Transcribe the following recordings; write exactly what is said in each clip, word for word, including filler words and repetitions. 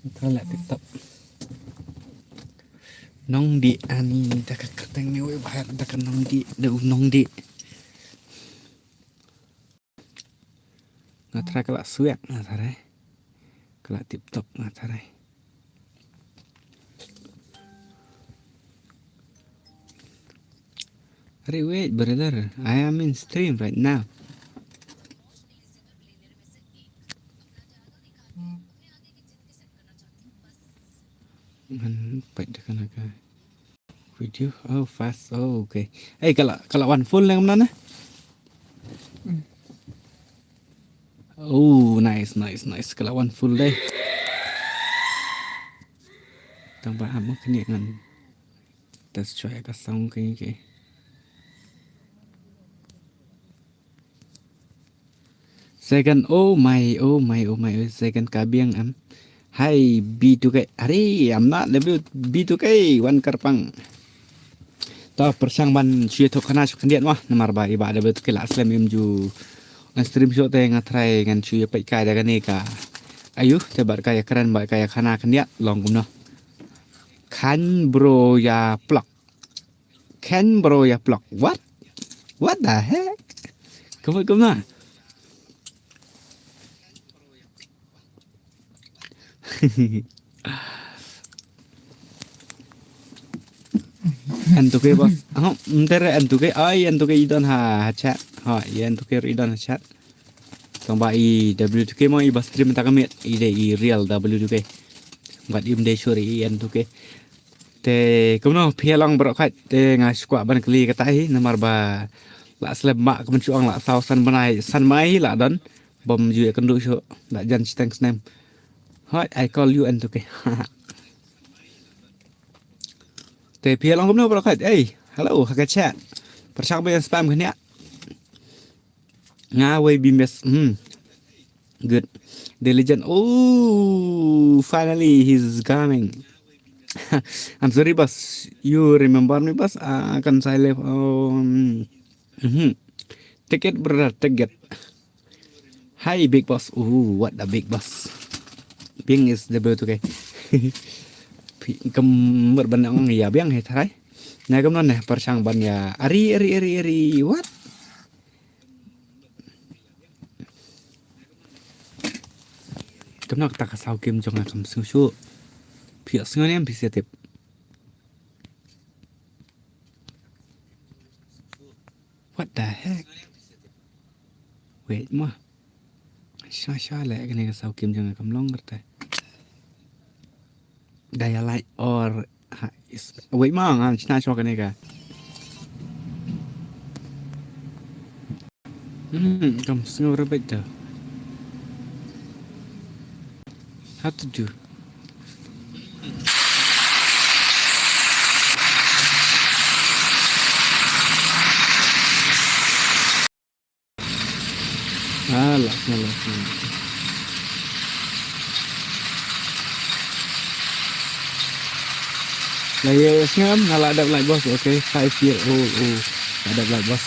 Ka la tip top. Nongdih ani da ka kyrteng ne wei, ba da ka nongdih, da u nongdih. Nga tharai ka la swiak, nga tharai. Ka la tip top, nga tharai. Are, wait, brother. I am in stream right now. Man, pait da kana ka video. Oh, fast. Oh, okay. Ei, ka la, ka la wan full ne kumno ne? Oh, nice, nice, nice. Ka la wan full dei. Tang ba am kane ngan test choi ka sound kane ke. Second, oh my, oh my, oh my, oh, second ka biang am. Hai B two K. Are, am na W B two K, wan kyrpang. To pyrshang ban shu ïathuh khana shu khyndiat mo, namar ba i Bah W two K la slem im ju ngan stream shuh te nga tharai ngan shu ïa peit kai da kane ka. Ayu, te bad ka ïa kren bad ka ïa khana khyndiat long kumno. Khan bro ïa plak. Khan bro ïa plak. What? What the heck? Kumno kumno? N two K boss. Oh, ntere N two K. Ai, N two K i don ha, ha chat. Ha, i N two K i don ha chat. Tang ba i W two K mo i ba stream ta ka miet. I dei i real W two K. Bad im dei sure i N two K. Te kumno phi long bro khat te nga shu kwah ban kylli kata hi namar ba la slem ba ka mynshwa la saw san bnai san mai la don. Bym ju ïakynduh shuh, la jan shiteng snem. Hoi, I call you N two K. Te phi long kumno bro khat. Ei, hello, ha ka chat. Pyrshang ba ïa spam khyndiat. Nga wei bim bes. Hmm. Good. The legend. Oh, finally he's coming. I'm sorry, boss. You remember me, boss? Uh, kan saya live. Um, mhm. Ticket, brother, ticket. Hi, big boss. Oh, what a big boss. Biang is the best, okay. Pi-, kembar ban ong ïa biang hi tharai. Na kumno ne pyrshang ban ïa. Ari, ari, ari, ari. What? Kumno kata ka saw game jong nga kam sngew shuh. Phi sngew ne em phi sa tip. What the heck? Wait mo. Sha sha le kane ka saw game jong nga kam long kata. Dialect or ha, is, wait mo, ngam shna shuh kane ka. Hmm, kam sngew rabbit da. How to do? Ah, lah, lah, lah. Lah, ya, ya, sngam, nga la dep like boss, okay, five year old, oh, la dep like boss.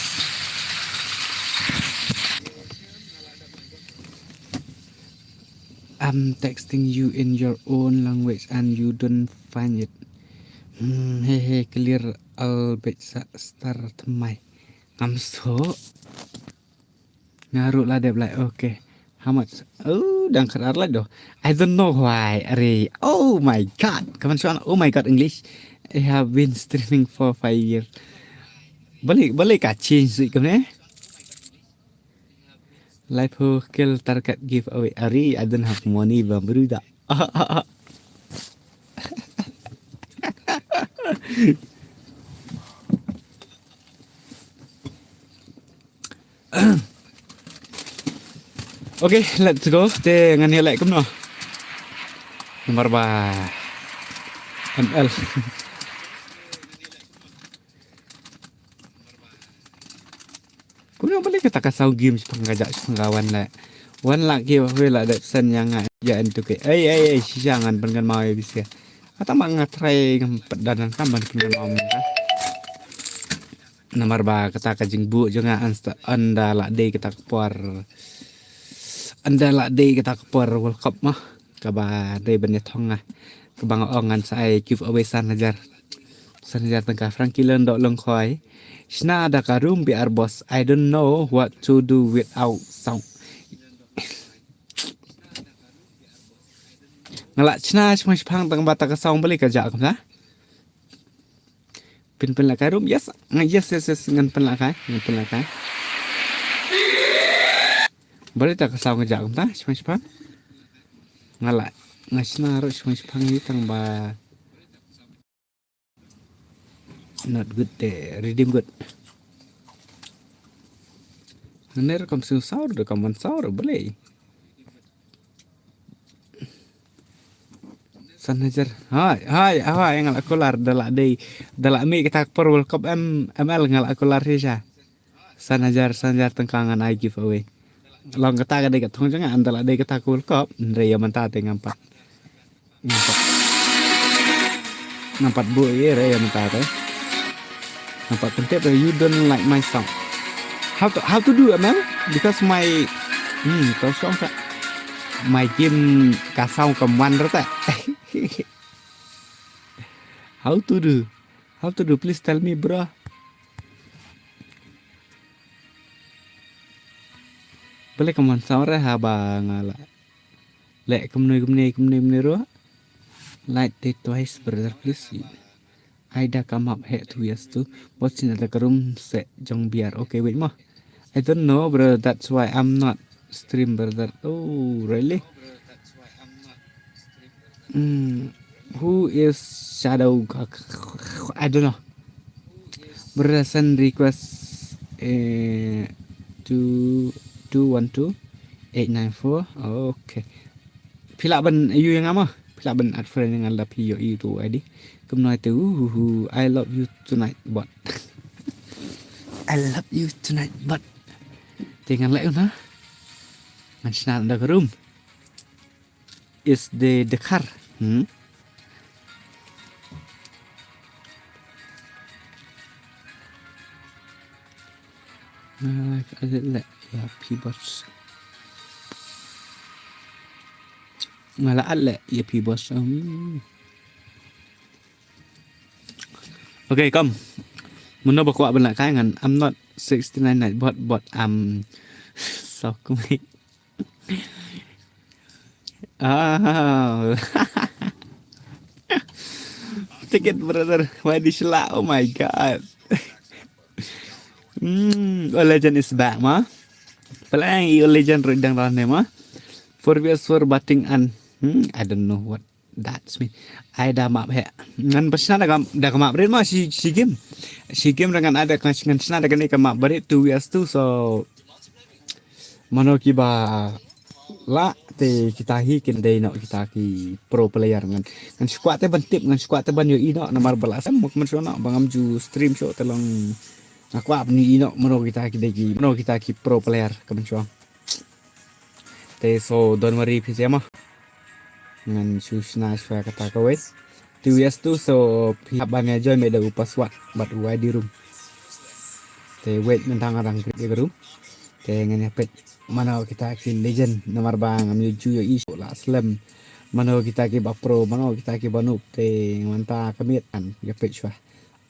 I'm texting you in your own language and you don't find it. Hmm, he, he, clear al bit sa star tmai. Ngam so. Nga ruh la dep like, okay. How much? Oh, dang khatar like doh. I don't know why. Are. Oh my god. Kaman suan, oh my god, English. I have been streaming for five years. Balik, balik ka change sih kemne. Life ho kill target giveaway. Are, I don't have money, bang, bro, da. Okay, let's go. Te ngan ïa leh kumno? Number ba M L. Kumno balik kata ka saw game sipang ka jak sngewbha wan leh. Wan lak giveaway la dep send ïa nga ïa N two K. Ei ei ei shisha ngan pynkan maw ïa bisi. Kata ma nga try ngam pat dan kam ban pynkan maw mynta. Namar ba kata ka jingbuh jong nga ynda la dei kata ka por. Ynda la dei kata ka por World Cup ma. Kaba dei ban ïa thong nga. Kaba nga ong ngan sa ai giveaway san hajar. San hajar tyngka. Frankie Lon Dok Longkhoi. Shna da ka room B R boss. I don't know what to do without sound. Nga la shna shmang shipang tang ba ta ka sound bali ka ja kumta. Pyn pyn la kai room. Yes. Nga yes yes yes ngan pyn la kai. Ngan pyn la kai. Bali ta ka sound ka ja kumta shmang shipang. Nga la nga shna ro shmang shipang ni tang ba. Not good te redeem good. Nga ner kam sing saur de kam man saur bali. San hajar. Hai hai hai nga la kular da la dei da la mi kita por World Cup M ML nga la kular shisha. San hajar san hajar tyngka ngan ai giveaway. Long kata ka dei ka thong jong nga ynda la dei kata ka World Cup. Hynrei ïa mynta te ngam pat. Ngam pat. Ngam pat buh ïa re ïa mynta te. Ngam pat pyntip re you don't like my song. How to how to do ML? Because my hmm to song ka my game ka sound ka man re ta. How to do? How to do? Please tell me, bro. Bale ka man sound re haba nga la. Leh kumne kumne kumne kumne ruh. Like te twice brother please. Ai da ka map heh tu yes tu. Bot sina da ka room se jong B R. Okay wait mo. I don't know brother, that's why I'm not stream brother. Oh really? Hmm. Who is Shadow? I don't know. Brother send request eh two two one two eight nine four. Okay. Phi lah ban ïoh ïa nga mo. Phi lah ban add friend ïa nga lada phi ïohi tu I D. Kumno te uh, uh, uh, I love you tonight bot. I love you tonight bot. Te ngan leh na. Ngan shna da ka room. Is the the car. Hmm. Nga la add leh ïa phi boss. Nga la add leh ïa phi boss. Hmm. Okay, come. Mano ba kwah ban leh kai ngan. I'm not sixty-nine night bot, but I'm so cool. Ah. Ticket brother, why this la? Oh my god. Hmm, oh legend is back ma. Palang i oh legend ruh dang ran ne ma. Four vs four batting an. Hmm, I don't know what that's mean. Ai da map he. Ngan pyrshah da ka da ka map rit ma shi shi game. Shi game da ngan ada ngan shna da kane ka map barit two vs two so. Mano kiba lah te kita hi kin dei noh kita ki pro player ngan. Ngan squad te ban tip ngan squad te ban ïohi noh namar ba la sem muk man shuwa noh ba ngam ju stream shuh te long nga kwah ban ïohi noh mano kita ki dei ki mano kita ki pro player ka man shuwa. Te so don't worry phi sema. Ngan shu shna shuwa kata kawei. Two vs two so phi hap ban ïa join me da u password bad u I D room. Te wait mynta nga dang create ïa ka room. Te ngan ïa peit mano kita ki legend namar ba ngam ïoh ju ïohi shuh la slem. Mano kita ki ba pro mano kita ki ba noob te mynta ka miet ngan ïa peit shuwa.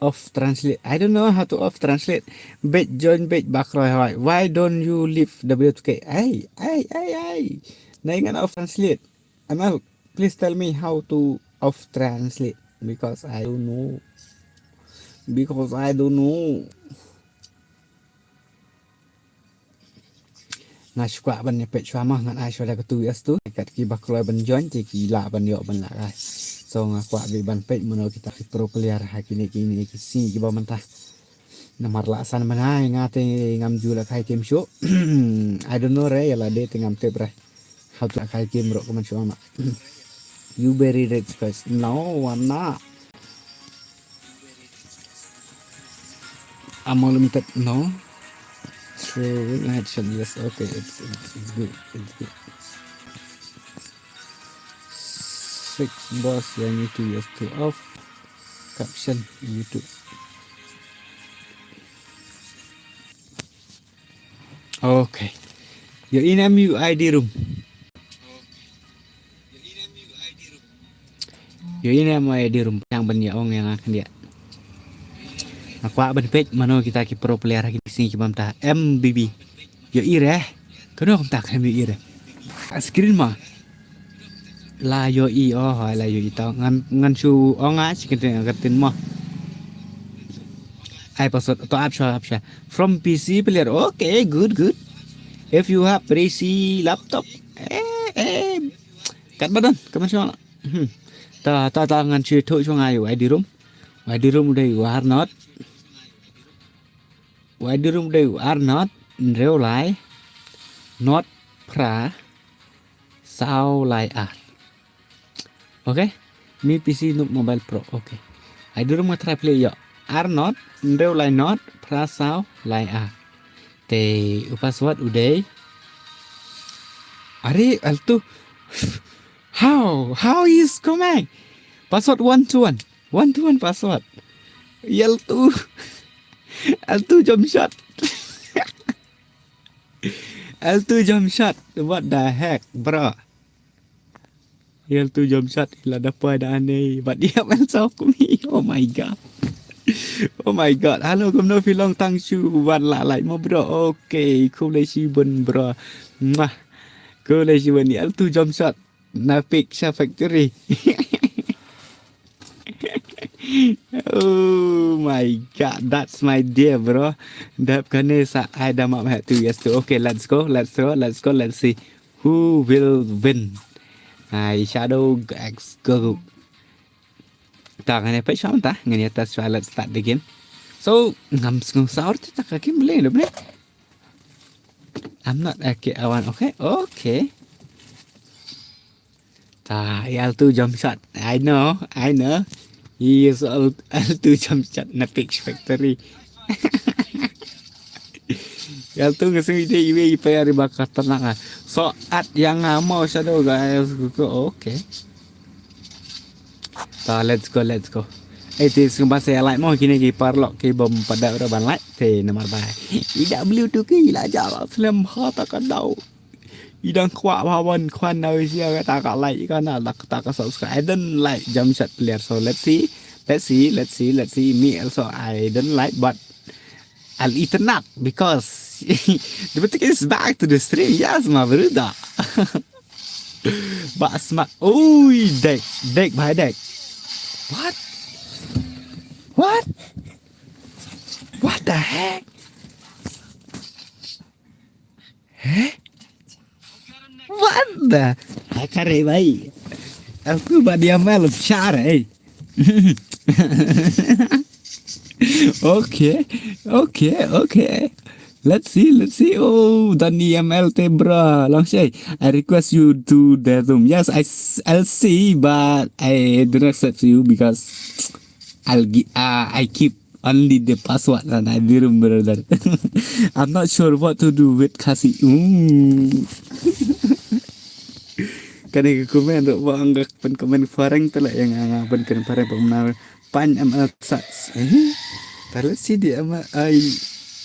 Off translate. I don't know how to off translate. Beit join beit bakroi hoi. Why don't you leave W two K? Ai ai ai ai. Nai ngan off translate. Amal, please tell me how to off translate because I don't know. Because I don't know. Nga shu kwah ban ïa peit shuwa ma ngan ai shuwa da ka two vs two. Kat ki ba kloi ban join te ki lah ban ïoh ban lah kai. So nga kwah beit ban peit mano kita ki pro player ha kine kine ki sngi ki ba mynta. Namar la san mynai nga te ngam ju la kai game shuh. I don't know re ïa lade te ngam tip re. How to la kai game ruh ka man shuh ma. You very rich guys. No, I'm not. I'm all limited. No. True headshot. Yes. Okay. It's, it's, it's good. It's good. Six boss yang itu yes to off. Caption YouTube. Okay. Your in M U I D room. Ïohi ne mo ïa di rum pang ban ïa ong ïa nga khyndiat. Nga kwah ban peit mano kita ki pro player ha kine ki sngi ki bam ta M B B. Ïohi re. Kano kumta khlem ïohi re. Screen ma. La ïohi, oh, la ïohi tau. Ngan, ngan shu ong nga shi kyntin, kyntin mo. Ai password to, ap sha, ap sha. From P C player. Okay, good, good. If you have P C laptop, eh, eh, kat badan, kaman shu ong. Hmm. Ta, ta, ta ngan shu thoh shu nga ïa u I D room. U I D room u dei u ar not. U I D room u dei u ar not, hynriew lai, not phra, saw lai ar. Okay? Mi P C Noob Mobile Pro. Okay. I D room nga try plie ïa. Ar not, hynriew lai not, phra saw lai ar. Te u password u dei. Are, Altu. How? How is coming? Password one to one. One to one password. Altu. Altu jump shot. Altu jump shot. What the heck, bro? Altu jump shot. Ila da poi da ane. But yeah, well, so kumi. Oh my god. Oh my god. Hello, kumno phi long, tang shu wan la like mo, bro. Okay, khublei shibun, bro. Mwah. Khublei shibun, Altu jump shot. Na pick sha factory. Oh my god, that's my dear, bro. Dep kane sa ai da map ha two years to. Okay, let's go, let's go, let's go, let's see who will win. Ai, Shadow X go. Ta kane pa sham ta, ngani ta swa, let's start the game. So, ngam sngew saur ta ka game le, le. I'm not okay, I want, okay, okay. Ta, Altu jump shot. I know, I know. He is Al-, Altu jump shot na Pix Factory. Altu nga sngew dei iwe i pa ïa ri ba ka tnang. So, at ïa nga mo Shadow, guys. Okay. Ta, let's go, let's go. Eh, te sngewbha sa ïa like mo kine ki paralok ki bym pat da ruh ban like. Te namar ba E W two ki la jam slem ha ta ka daw. I dang kwah ba wan kwan na wi sia kata ka like, ka na da kata ka subscribe. I don't like jump shot player. So let's see. Let's see, let's see, let's see. Me also, I don't like, but I'll eat a nut because the Bluetick is back to the stream. Yes, my brother. Ba smak. Ui, dek, dek, bhai, dek. What? What? What the heck? Heh? What the? Hai kare bhai. Aku ba dia main share, eh. Okay, okay, okay. Let's see, let's see. Oh, Dani M L te bro. Long say, I request you to the room. Yes, I, s- I'll see, but I don't accept you because I'll gi- uh, I keep only the password and I didn't, brother. I'm not sure what to do with Khasi. Mm. Kane ka comment ruh ba ang ka pen comment foreign te la yang ang pen comment foreign pemna pan M L sats. Eh? Ta let's see the M L I.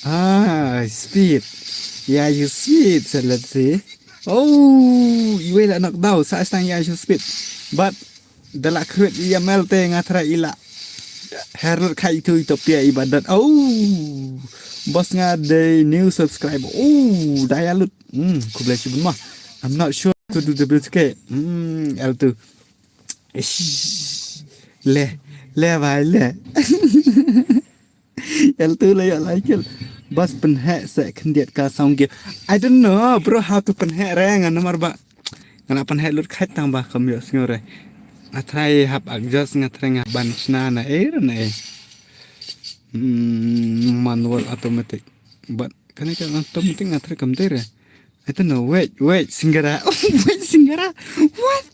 Ah, speed. Yeah, you speed. So let's see. Oh, iwe la knockdown. Sa stang ya you speed. But da la create E M L te nga try ila. Herald kai itu itu pia ibadat. Oh, bos nga the new subscriber. Oh, daya lut. Hmm, khublei shibun ma. I'm not sure to do the build ke. Hmm, L two. Ish. Le, le bhai le. L two la ya la kill. Bas pynheh se khyndiat ka sound gear. I don't know, bro, how to pynheh re nga namar ba. Nga na pynheh lut khait tang ba kam ïoh sngew re. Nga try hap adjust, nga try nga ban chna na eh na eh. Mm, manual automatic. But kane ka automatic nga try kam te re. I don't know. Wait, wait, Singara. Oh, wait, Singara. What?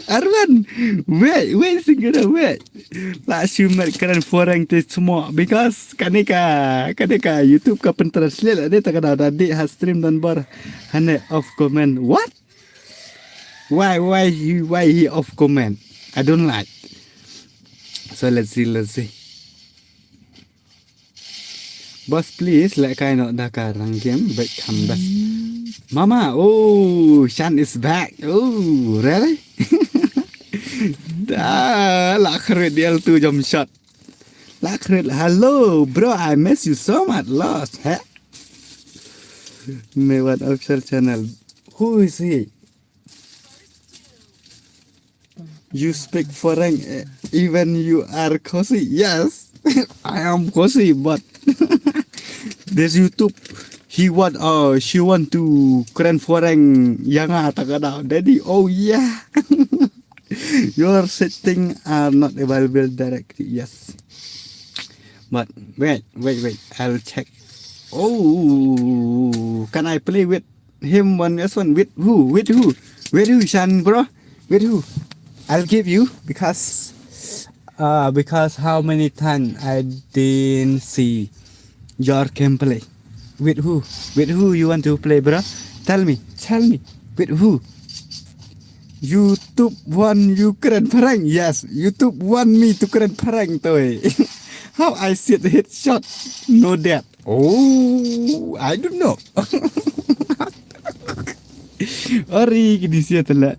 Arwan, wait, wait, Singara, wait. La shu met kren foreign te semua because kane ka, kane ka YouTube ka pen translate la dei ta ka da da dei ha stream dan bar. Hane off comment. What? Why, why he, why he off comment? I don't like. So let's see, let's see. Boss, please, let kai no da ka rang game, but come back. Mama, oh, Shan is back. Oh, really? Ah, la khreh di L two jump shot. La khreh, hello, bro, I miss you so much, lost, ha? May one official channel. Who is he? You speak foreign, eh, even you are cozy. Yes, I am cozy, but this YouTube, he want, uh, she want to kren foreign yang atakada. Daddy, oh yeah. Your setting are not available directly. Yes. But wait, wait, wait. I'll check. Oh, can I play with him one S one? With who? With who? With who, Shan, bro? With who? I'll give you because, uh, because how many times I didn't see your gameplay. With who? With who you want to play, bro? Tell me. Tell me. With who? YouTube want Ukraine prank. Yes, YouTube want me to Ukraine prank, toy. How I shoot headshot? No that. Oh, I don't know. Ori kini sia tela.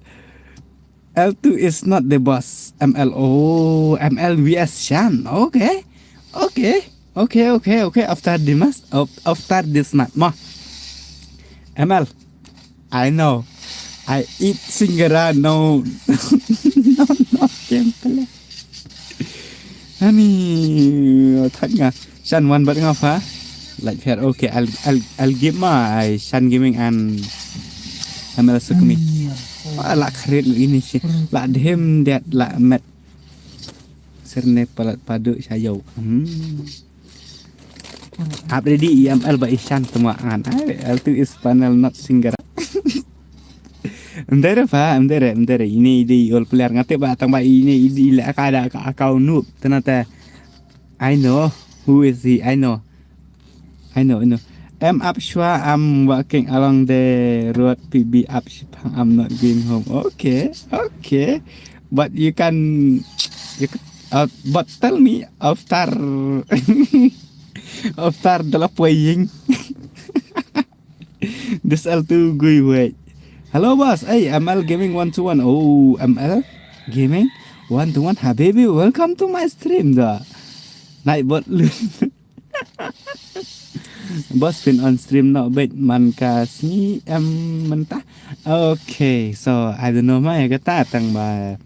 L two is not the boss. M L. Oh, M L V S Shan. Okay. Okay. Okay, okay, okay. After this match, af- after this match, ma. M L. I know. I eat singara, no, no, no gameplay. Ani, thak nga. Shan wan bat nga fa. Like fair. Okay, I'll, I'll, I'll give my Shan Gaming and M L Sukmi. Ah, la kharit ini sih. La dem that la met. Serne palat padu sayau. Hmm. Ap ready E M L ba Ishan tuma an. Ai, L two is panel not singer. Mdere fa, mdere, mdere. Ini di all player ngate ba tang ba ini di la ka da ka account noob. Tenata. I know who is he. I know. I know, I know. I'm up shwa, I'm walking along the road, P B up shipang, I'm not going home. Okay, okay. But you can, you can, uh, but tell me after, after the playing. This L two gui wei. Hello boss, hey, M L Gaming one two one. Oh, M L Gaming one two one. Habibi, welcome to my stream da. Nightbot Loon. Boss phin on stream noh beit man ka sngi em mynta. Okay, so I don't know ma ïa kata tang ba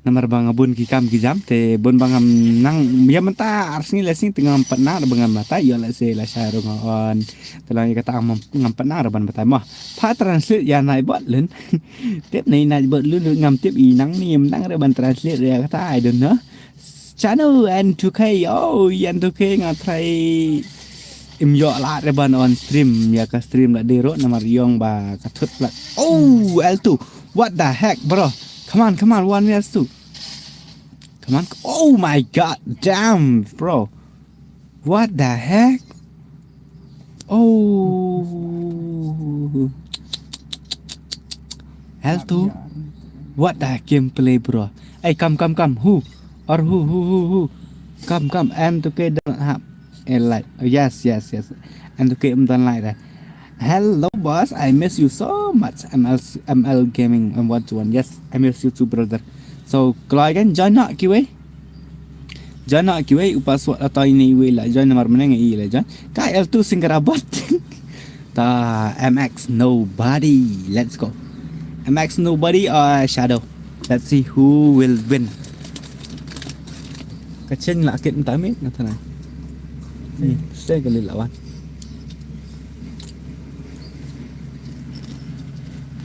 namar ba nga bun ki kam ki jam te bun ba ngam nang ïa mynta ar sngi le sngi te ngam pat nang ba ngam batai ïoh lehse la shai ruh nga on. Te long ïa kata ngam, ngam pat nang ban batai mo. Pha translate ïa Nightbot Loon. Tip ne Nightbot Loon ngam tip i nang ni em nang re ban translate ïa kata I don't know. Channel N two K, oh, N two K nga try im ïoh lah re ban on stream, ïa ka stream la dei ruh namar ïong ba ka thut plat. Oh, L two. What the heck, bro? Come on, come on, one S two. Come on. Oh my god, damn, bro. What the heck? Oh. L two. What the gameplay, bro? Hey, come, come, come. Who? Or who, who, who, who? Come, come. N two K don't have a light. Oh, yes, yes, yes. N two K um don't like that. Hello, boss. I miss you so much. M L, M L Gaming, M one two one. Yes, I miss you too, brother. So, kloi kan join na kiwei. Join na kiwei, u password atau ini iwei la join, namar meneng i la join. Ka L two singkara bot. Ta M X nobody. Let's go. M X nobody or Shadow. Let's see who will win. Ka chen la kit mta mi na tana. Ni, stay ka lila wan.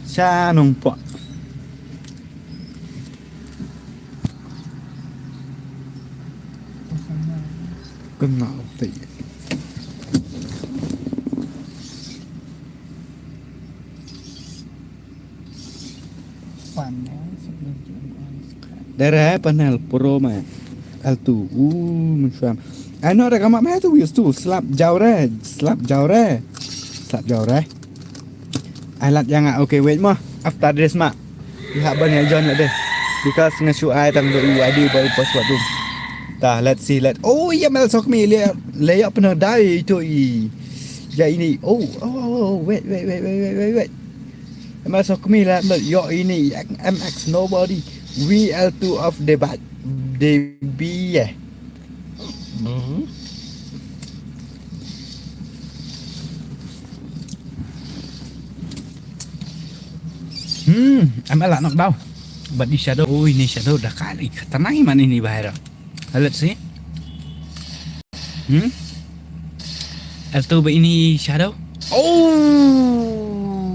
Sha nong po. Kena utai. Dere panel pro ma. L two. Uh, mensuam. Ano re kama ma tu use tu slap jaure, slap jaure. Slap jaure. Ai lad ïa nga, okay, wait mo. After this ma. Ïa ban ïa join lade. Because nga shu ai tang do u I D ba u password tu. Ta, let's see, let. Oh, ïa mel sok mi le le ïa pernah dai itu i. Ïa ini. Oh, oh, oh, oh, wait, wait, wait. Ïa mel sok mi la le ïa ini M X nobody. We are two of the ba-, the B, eh. Hmm, I'm a lot knocked down. But the shadow, oh, ini shadow dah kali. Kata nai mana ini bahaya. Let's see. Hmm? Alto ba ini shadow? Oh!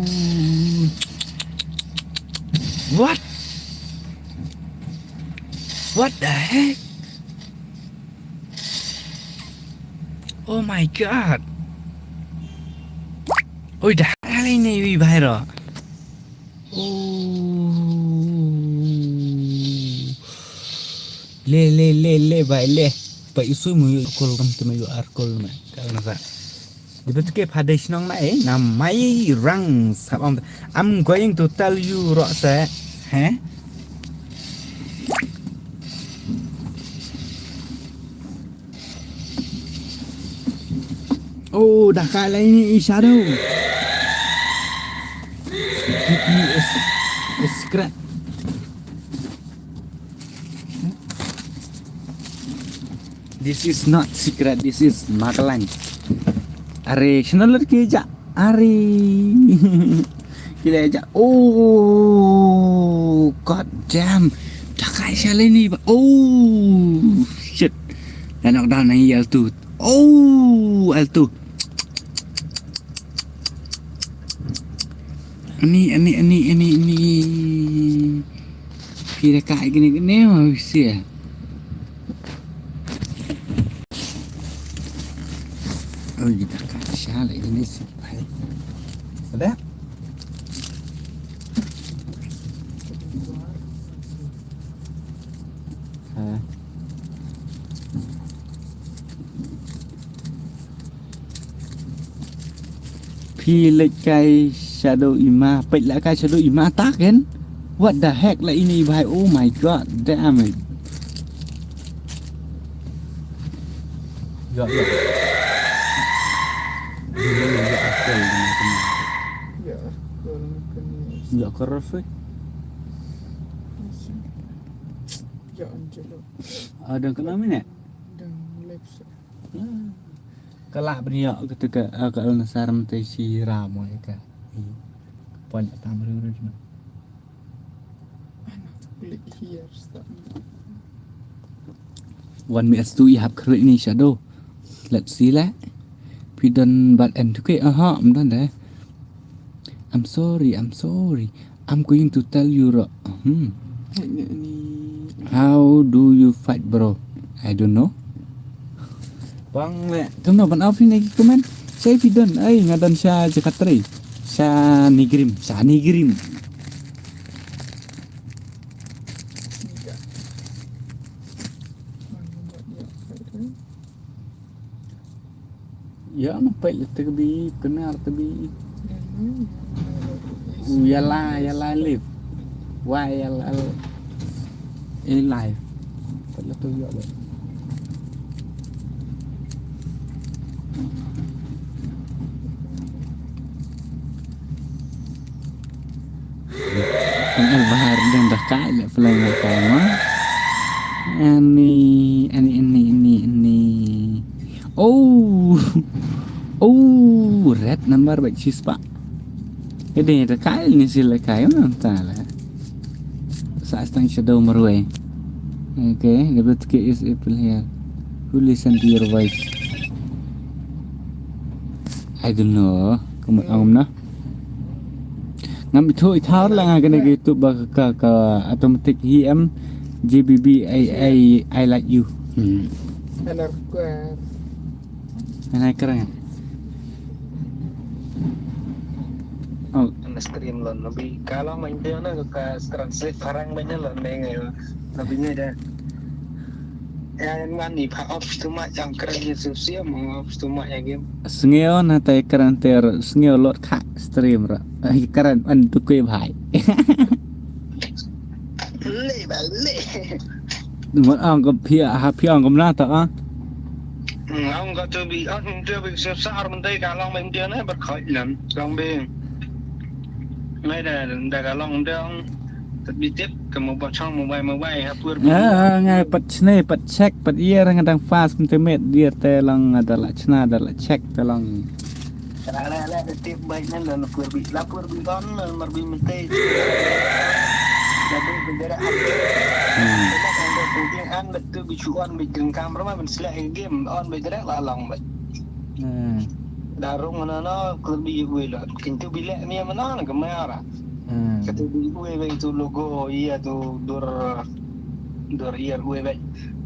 What? What the heck? Oh my god. Oi, dah kali ni wi bahaya. Oh. Le, le, le, le, bai, le. Ba isu mu yu kol kam tu me yu ar kol me. Kal na sa. Di betu ke pada sinong na eh, na mai rang sab am. I'm going to tell you, ro sa. He? Oh, dah kali ni i shadow. Give me a s-, a scrap. This is not secret, this is Magalang. Are, shnalot ki ja. Are. Ki la ja. Oh, god damn. Dah kali shalini ba. Oh, shit. Dah knock down na i Alto. Oh, Alto. Ani, ani, ani, ani, ani. Kira kai gini gini mah bisa. Oh, kita kasih lagi ni sih. Ada? Ha. Phi leit kai shadow i ma, peit la kai shadow i ma ta ken. What the heck la ini bhai, oh my god damn it. Ya, ya. Ya, ya, ya, ya, ya, ya, ya, ya, ya. Ya, Angelo. Ah, dang kena minit? Dang left side. Ah. Ka lah bniah ka tu ka, ah, ka Al Nassr mesti si Ram ka. Pon tam ru ru. Click here, stop. Wan mi astu i hap khrui ni shadow. Let's see lah. Phi don bat en tu ke, aha, am don deh. I'm sorry, I'm sorry. I'm going to tell you, ro. Hmm. How do you fight, bro? I don't know. Bang le, tum no ban off ni comment. Sai phi don, ai nga don sha Jakatri. Sha Nigrim, sha Nigrim. Ya, na peit la te ka bi, kena te bi. U ya la, ya la live. Wa ya la eh live. Peit la tu ya le. Kan Al Bahar dang dah kai le pelai kai ma. Ani, ani, ani, ani, ani. Oh. Oh, red number baik sis pak. Ini dah kai ni sila kai ma ta la. Sa stang shadow marwai. Okay, the best is April here. Who listen to your voice? I don't know. Kamu angum na. Ngam ithuh ithaw la nga kane ka YouTube ba ka, ka automatic hi em. G B B I, I, I like you. Hmm. Ana request. Ana kerang. Oh. Ana stream lon nabi. Kalau main dia na ka translate parang banyak lon deh ngayo. Nabi ni dah. Ya, ngan ni pha off tu ma jang kren ni su sia mo off tu ma ya game. Sngeo na tai kren ter sngeo lot kha stream ra. Ai kren an tu ke bhai. Le ba le. Mo ang ko phia ha phia ang ko na ta a. Ang ko tu bi ang tu bi sa sa ar mentai ka long men dia na ber khoi lam. Long bi. Ngai da da ka long dong. Bi tip ka mobile chong mobile mobile ha pur bi. Ah, ngai pat chne, pat check, pat ier nga dang fast mynta met ier te long ada la chna, ada la check te long. Ala ala ala tip bai nan la pur bi, la pur bi don nan mar bi mynta. La bi bi dara. Hmm. An betul bi chuan bi jengkam rama bin selek game on bi dara la long bai. Hmm. Darung na na klub bi wi la. Kintu bi lek ni mana na kamera. Hmm. Kata bi wi wi tu logo iya tu dur dur iya wi wi.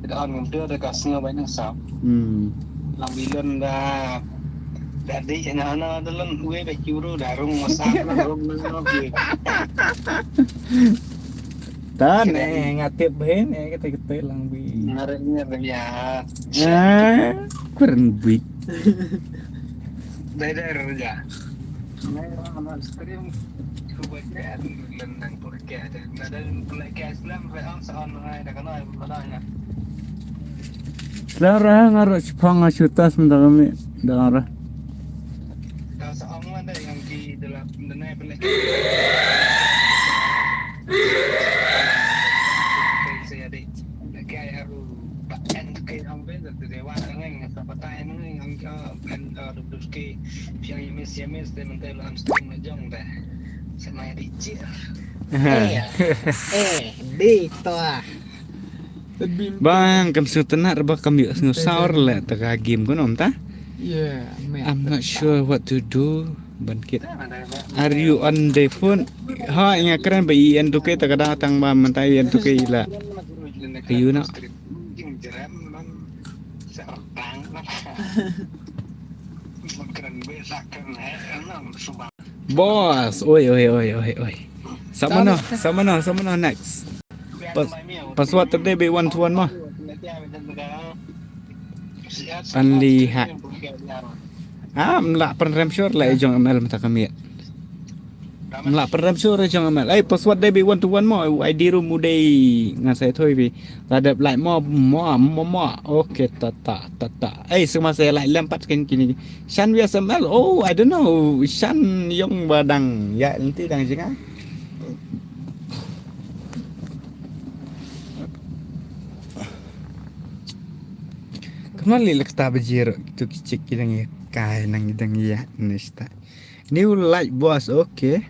Da on ngam tu da ka snga bai na sa. Hmm. Lang bi lon da da di na na da lon wi wi kiuru darung masa darung na na bi. Ta ne ngatip ben eh kata kata lang bi. Nare nare ya. Ah, kurang bi. Dai dai raja. Nai ram na stream ku ba ke lendang por ke ada. Na dan pula ke Islam re on sa on ngai da kana ba da ya. Sla ra nga ro chipang nga chutas mynta kami da ra. Ka sa on nga da yang ki dalam denai pula ke. Saya deh. Lagi ai haru ba en ke ang ben da de wa ang ang sa patai ang ang ang ka en da du ke piang yemes yemes de mentai lam stung na jong de. Semai di cir. Eh, eh, di toa. Bang kam su tenak reba kam yuk sngew saur le ta ka game ko nom ta. Yeah, man. I'm not sure what to do. Ban kit. Are you on the phone? Ha, nga kren ba i en tu ke ta ka da tang ba mynta i en tu ke i la. Ayu na. Boss, oi oi oi oi oi. Sama no, sama no, sama no next. Pas, password today be one to one mo. Pan li ha. Ah, mla pynrem sure la jong M L mynta ka miet. Mla pynrem sure jong M L. Ai, password dei bi one to one mo. I D room u dei ngan sa thoi bi. La dep lai mo mo mo mo. Okay, ta ta ta ta. Ai, semasa lai lem pat ken kini. Shan V S M L. Oh, I don't know. Shan yong ba dang ya nanti dang jinga. Kamali lekta bajir tu kichik kidang ya kai nang kidang ya nesta. New light boss, okay.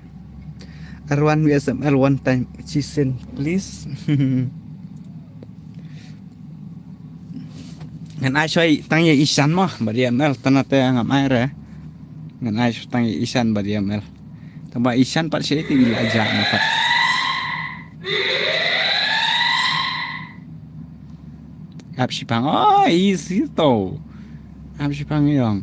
Arwan V S M L one time chisel please. Ngan ai shoi tang ya Ishan mo bad ya M L tana te ngam ai re. Ngan ai shoi tang ya Ishan bad ya M L. Tang ba Ishan pat shoi te ila ja na pat. Ap shipang. Oh, easy to. Ap shipang yong.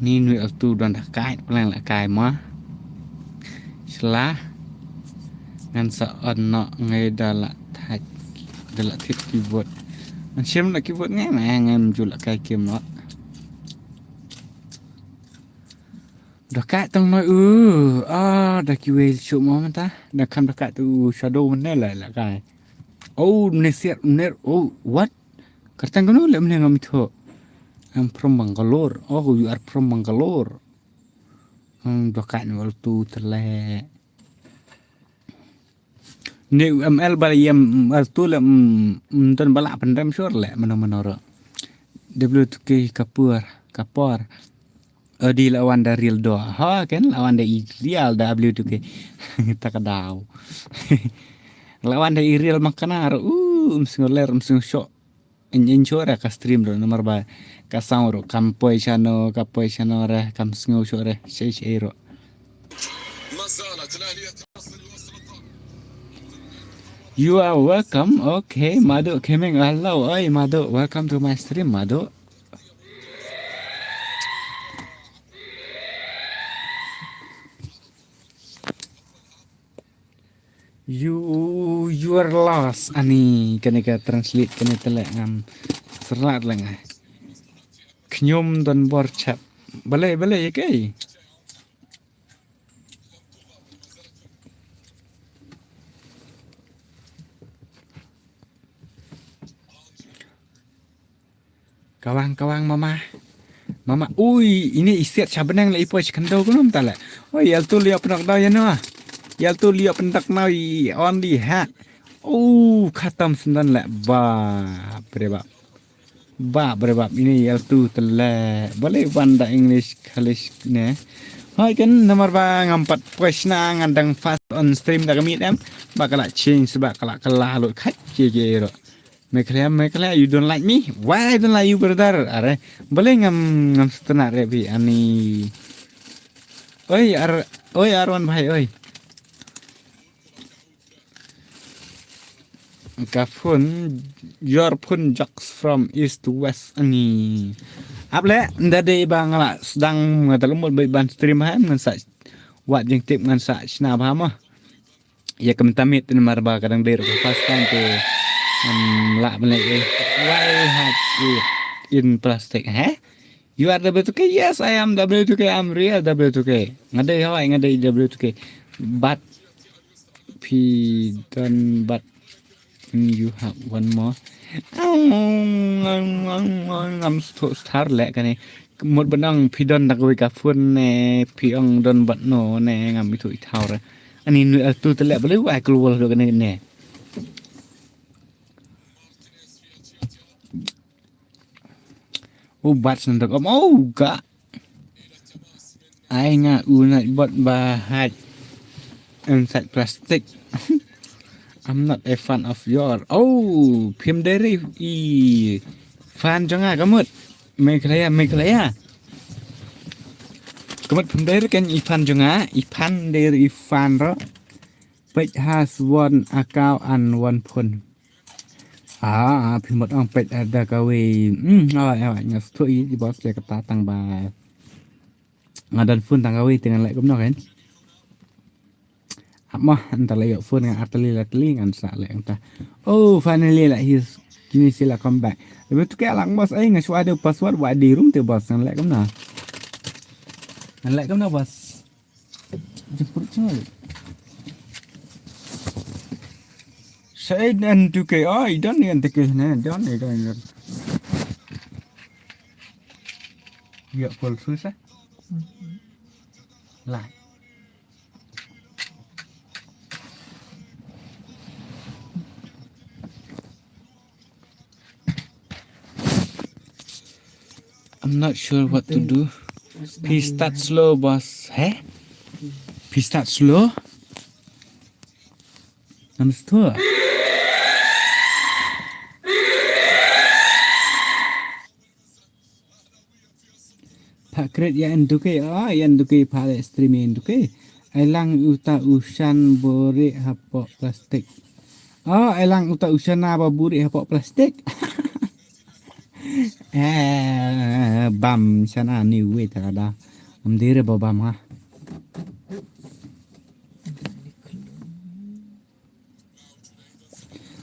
Ni nui altu don da kai, plan la kai ma. Sla. Ngan sa on no ngai da la thaj. Da la thit keyboard. Ngan shim la keyboard ngai ma ngan ju la kai kim no. Da kai tong noi u. Ah, da kiwei shu mo manta. Da kam da kai tu shadow mane la la kai. Oh, mane siar, mane. Oh, what? Kartang kanu le mane ngam itho. I'm from Bangalore. Oh, you are from Bangalore. Hmm, dokat ni wal tu tele. Ni M L bal yam wal tu le, mm, mm, ton bala pendem sure le mano mano ro. W two K kapur, kapur. Odi lawan da real do. Ha, ken lawan da i real da W two K. Takadaw. Lawan da i real makana ro. Uh, um singular, um singu shok. In, in shok re ka stream ro, namar ba ka sound ro, kam poi shano, ka poi shano re, kam sngew shok re, shei shei ro. You are welcome. Okay, Madu Kemeng, hello. Oi, Madu, welcome to my stream, Madu. You, you are lost. Ani, kane ka translate, kane tele ngam srat lenga. Knyum don bor chat. Bale, bale, ya kai. Kawang, kawang, mama. Mama, ui, ini i siat sha bneng leh i poi sha khyndew kumno mynta leh. Ui, ïaltu leh pyndak daw ïa no. Ïaltu leh pyndak daw i on di ha. Ui, khatam syndon leh. Bap re bap. Bap re bap, ini ïaltu te leh. Balei wan da English khalis ne. Hoi kan namar ba ngam pat poi shna ngan dang fast on stream da ka miet em. Ba ka la change ba ka la ka la lut khat ke ke ro. Meghalaya, Meghalaya, you don't like me? Why I don't like you, brother? Are, balei ngam, ngam sngewtynnat re phi ani. Oi, ar, oi, Arwan bhai, oi. Ka phone, your phone jacks from east to west ani. Ap leh, nda dei ba nga la sdang nga da la mut ban stream ha, ngan sa wad jingtip ngan sa shna bha mo. Ïa ka mynta miet namar ba ka dang dei ruh ka first time te, um, lah ban leh. Why have it in plastic, eh? You are W two K? Yes, I am W two K. I'm real W two K. Nga dei hoi, nga dei W two K. But phi don, but you have one more. Ngam sngewthuh star leh kane. Mut ban ong phi don da kawei ka phone ne, phi ong don bad no ne, ngam ithuh ithaw re. Ani nu el tu te leh balei wai klwal do kane ne. U bat sendok om, oh, ka. Ai nga u nai bot ba haj inside plastic. I'm not a fan of your. Oh, phim deri i fan jong nga ka mut. Meghalaya, Meghalaya. Ka mut phim deri kan i fan jong nga, i fan deri i fan ro. Page has one account and one phone. Ah, ah, phim mut ong page ada kawei. Hmm, ah, ah, nga sngewthuh i, i boss ïa kata tang ba. Nga don phone tang kawei te ngan leh kumno kan. Ap mo, nta la ïoh phone nga ar tylli la tylli ngan sa leh nta. Oh, finally la his kini sila come back. Lepas tu kaya lang boss, ai nga shu ada password wa di room te boss ngan leh kumno. Ngan leh kumno boss. Jemput cengol. Said and two K. Oh, i don i and two K ne, don i don i don. Ïa full sus eh. Lah. I'm not sure what to do. Please start slow, boss. Heh? Please start slow. I'm slow. Pha kret ïa en duke, ah, ïa en duke pha le stream ïa en duke. Ai lang uta u shan bore hapoh plastik. Ah, ai lang uta u shana ba bore hapoh plastik. Eh, bam shana ni wei ta kada. Am dire ba bam ha.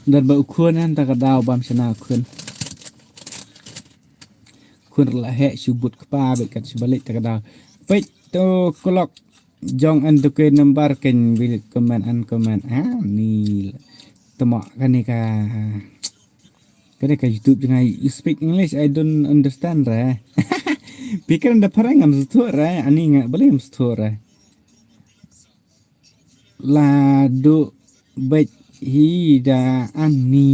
Dan ba u khun han ta ka daw bam shana u khun. Khun la heh shu but kpa bet kat shu balik ta ka daw. Peit to klok jong an to ke number ken bilik comment an comment. Ha ni tama kane ka kane ka YouTube jong nga, you speak English, I don't understand re. Pikir da parang ngam suthu re, ani nga balik ngam suthu re. La du beit hi da ani.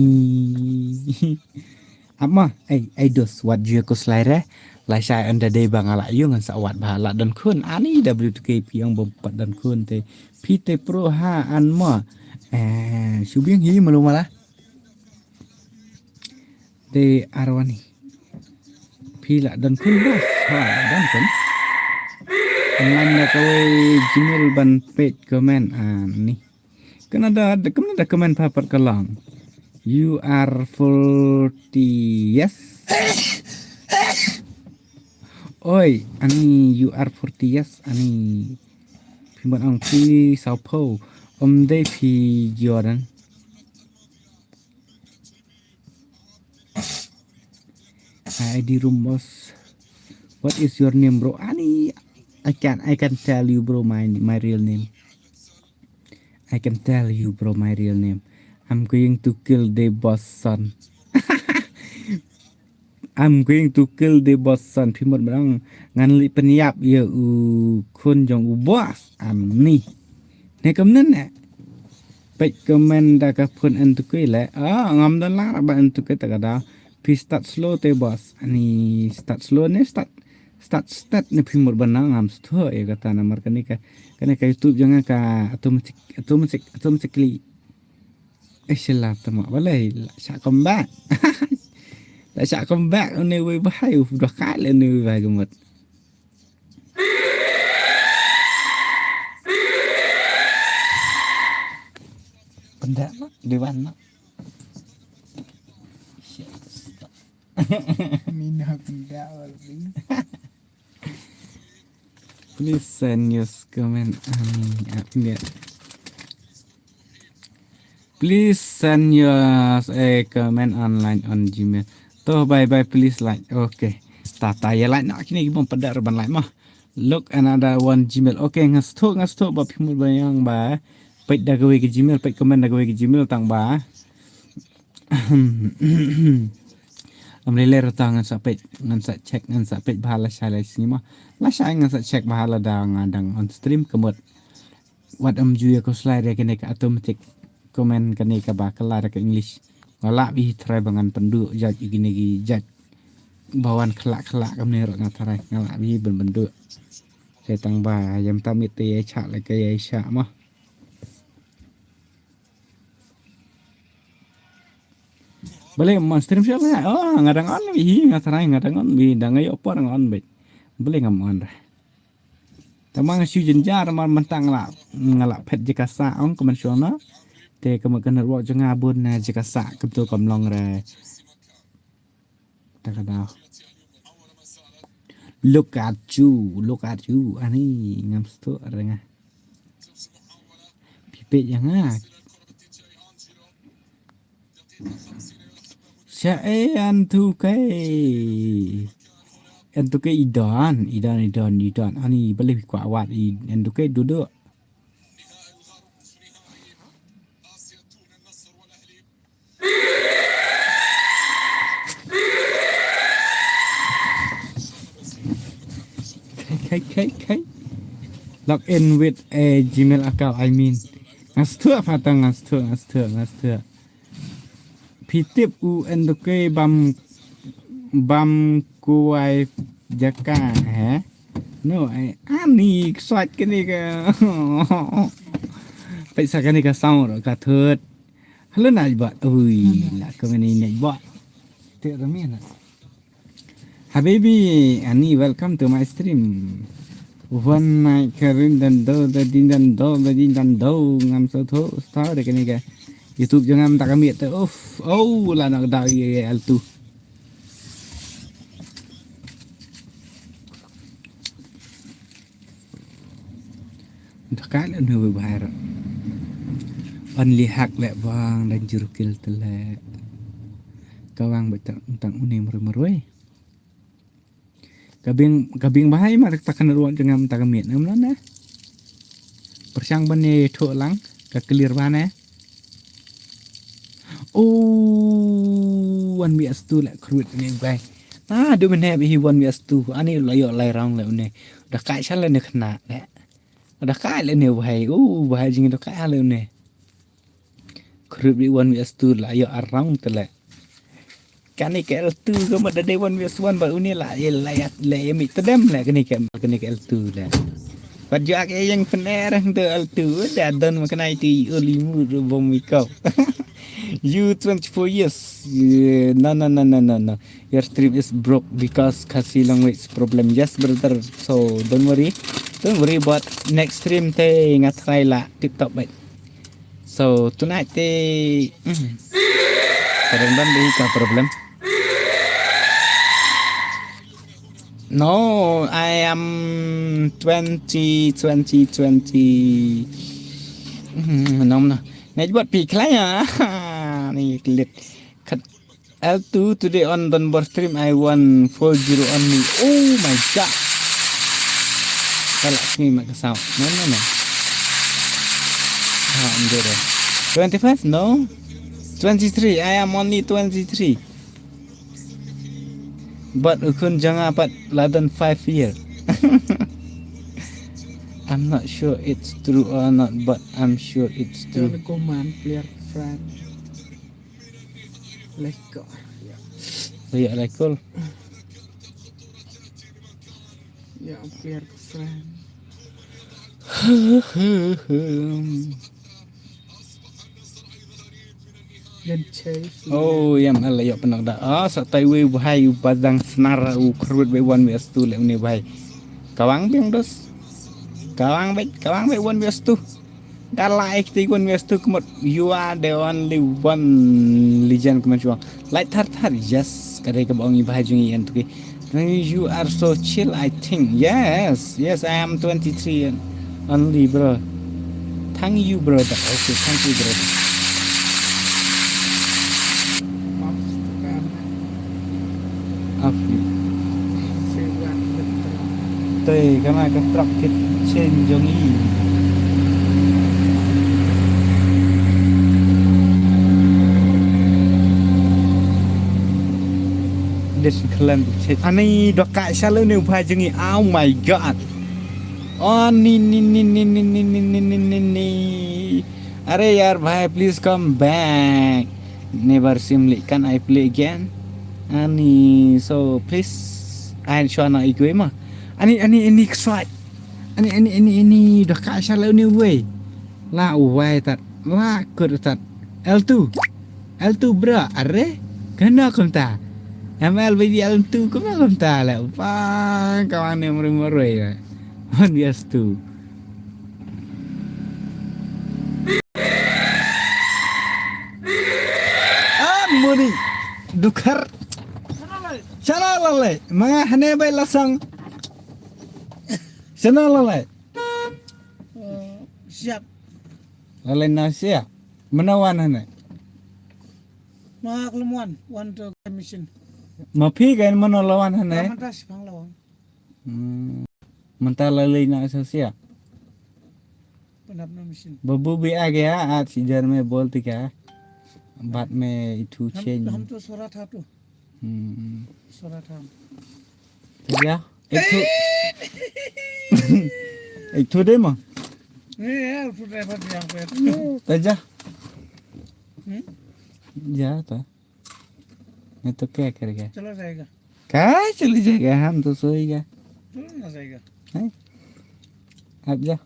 Ama ai ai dos wat ju ko slai re. La shai anda dei ba nga la ïoh ngan sa wat ba la don khun ani da blu tu ke piang bom pat don khun te. Pi te pro ha an ma. Eh, shu biang hi malu mala. Te arwani. Phi la don khun bos. Ha, la don khun. Ngan da kawei Gmail ban pet comment ani. Kana da, kana da comment papat ka long. You are forty, yes. Oi, ani you are forty, yes, ani. Phi ban ang phi sao po. Om dei phi Jordan. I D room boss. What is your name, bro? Ani, I can I can tell you, bro, my my real name. I can tell you, bro, my real name. I'm going to kill the boss son. I'm going to kill the boss son, phi mut ba ngan leit pynïap ïa u khun jong u boss. Am ni. Ne kumne ne. Peit comment da ka phone N two K le. Ah, ngam don lah ba N two K ta ka da. Phi start slow te boss. Ani start slow ne start, start start ne phi mut ba nang ngam stho ïa kata namar kane ka, kane ka YouTube jong nga ka automatic, automatic, automatically. Eh, sila tama balai la sha come back. La sha come back une wei bahai u dah kai le une wei bahai gemot. Pendak no, dewan no. Mina pendak wal ni. Please send your comment. Ani, ah, ni. Please send your, eh, comment online on Gmail. To bye bye, please like. Okay. Ta ta ïa like na kine ki bym pat da ban like mah. Look another one Gmail. Okay, nga sngewthuh, nga sngewthuh ba phi mut ba ïa nga ba. Peit da kawei ka Gmail, peit comment da kawei ka Gmail tang ba. Am lele rata ngan sa peit, ngan sa check, ngan sa peit bha la shai la sngi mah. La shai ngan sa check bha lada nga dang on stream ka mut. Wat ym ju ïa ko slide ïa kane ka automatic comment kane kaba kylla da ka English. Nga lah bih try ba ngan pynduh jait ïa kine ki jait ba wan khlak khlak kumne ruh nga try nga lah bih ban pynduh. Te tang ba ïa mynta miet te ïa shah la ka ïa shah mah. Balei ngam on stream shuh la? Oh, nga dang on bih, nga try nga dang on bih, dang ïoh por nga on bih. Balei ngam on re? Tang ba nga shu jynjar namar mynta nga la, nga la phet jaka sah ong kumne shuh na. Te ka mut ka network jong nga bun na jaka sah kumto kam long re. Ta ka daw. Look at you, look at you. Ani ngam sngewthuh re nga. Phi peit ïa nga. Sha e N two K. N two K i don, i don, i don, i don. Ani balei kwah wad i N two K duduk. Kai, kai, kai, kai. Log in with a Gmail account, I mean. Nga sngewthuh, Fatang, nga sngewthuh, nga sngewthuh, nga sngewthuh. Phi tip u N two K bam, bam kwai jaka, he? No, ai, ani, kswat kane ka. Peit sa kane ka sound, ka thut. Hello, Najbot. Ui, la ka mane Najbot. Te rami na. Habibi, ani, welcome to my stream. One night karin dan do, da din dan do, da din dan do. Ngam sngewthuh star de kane ka YouTube jong ngam ta ka miet te. Uff, oh, la nak da ye altu. Dah kal anu bahar. Only hak lek bang dan jurukil telek. Kawang betang tang uni merui-merui. Ka bing, ka bing bahai ma tak kan ruan jengam tak miet nam lan eh. Persyang bane thok lang ka clear bane. Oh, one V S two lek kruit ne bai. Ah, du mene bi one V S two. Ani la ïoh lai round le une. Da kai sha le ne khna le. Da kai le ne bai. Oh, bai jing da kai le une. Krup di one V S two la ïoh around te le. Kane ka L two ka ma da dei one V S one ba une la ïa la ïa la ïa mi tedem le kane ka kane ka L two le. Wat ju ak ïa yang pener tu L two da don ma kane ti oli mu ru bom mi kau. You twenty-four years. Yeah, no, no, no, no, no, no. Your stream is broke because Khasi language problem. Yes, brother. So don't worry. Don't worry about next stream te nga try la tip top bait. So tonight te mm, kadang dan dei ka problem. No, I am twenty, twenty, twenty. Hmm, no, no. Nga buat pi khlaiñ ah. Ni klit. Kat L two today on Donbor stream I won four zero only. Oh my god. Salah sini mak kesau. No, no, no. Ah, endur deh. Twenty-five? No. Twenty-three. I am only twenty-three. But u khun jong nga pat la don five year. I'm not sure it's true or not, but I'm sure it's true. Telekoman player friend. Lekor. Ya. Ya, lekor. Ya, player friend. Jan Chase. Oh, ïa, ma la ïoh pynlong da. Ah, sa tai wei u bhai u ba dang snar u khrut wei one versus two le une bhai. Kawang biang dos. Kawang bek, kawang bek one versus two. Da la ek ti one versus two kmut. You are the only one legend kmut chuang. Like thar thar, yes. Ka dei kaba ong i bhai jong i ïa tu ki. You are so chill, I think. Yes, yes, I am twenty-three and only, bro. Thank you, brother. Okay, thank you, brother. Of you. Te kana ka truck kitchen jong i. This klan. Ani doka shalom ni u bhai jong i. Oh my God. Oh, ni, ni, ni. Are yaar bhai, please come back. Never seem like, can I play again? Ani, so please. Ain shwana igwe ma. Ani, ani, ani, kswai. Ani, ani, ani, ani, doka shalom ni wei. La uwai tat. La kut tat. L two. L two bra, are? Kena kumta. M L baby L two kena kumta le. Bang kawan ni meri meri ya. One versus two. Ah, muni. Dukhar. Shala lale. Manga hane bai lasang. Shala lale. Siap. Lale na siap. Mana wan hane? Ma klem wan, wan to machine. Ma phi kan mana lawan hane? Manta sipang lawan. Hmm. Manta lalai na sa sia. Panap na machine. Babu bi age ha, at si jar me bol tika. Bat me itu change. Ham to sora tha tu. Hmm. Sora tha. Taja. Ek thu. Ek thu de ma. Ye, ye, thu de ma yang pe. Taja. Hmm? Ja ta. मैं तो क्या करेगा? चला जाएगा। कहाँ चली जाएगा? हम तो सोएगा। चला ना जाएगा। हैं? आप जाओ।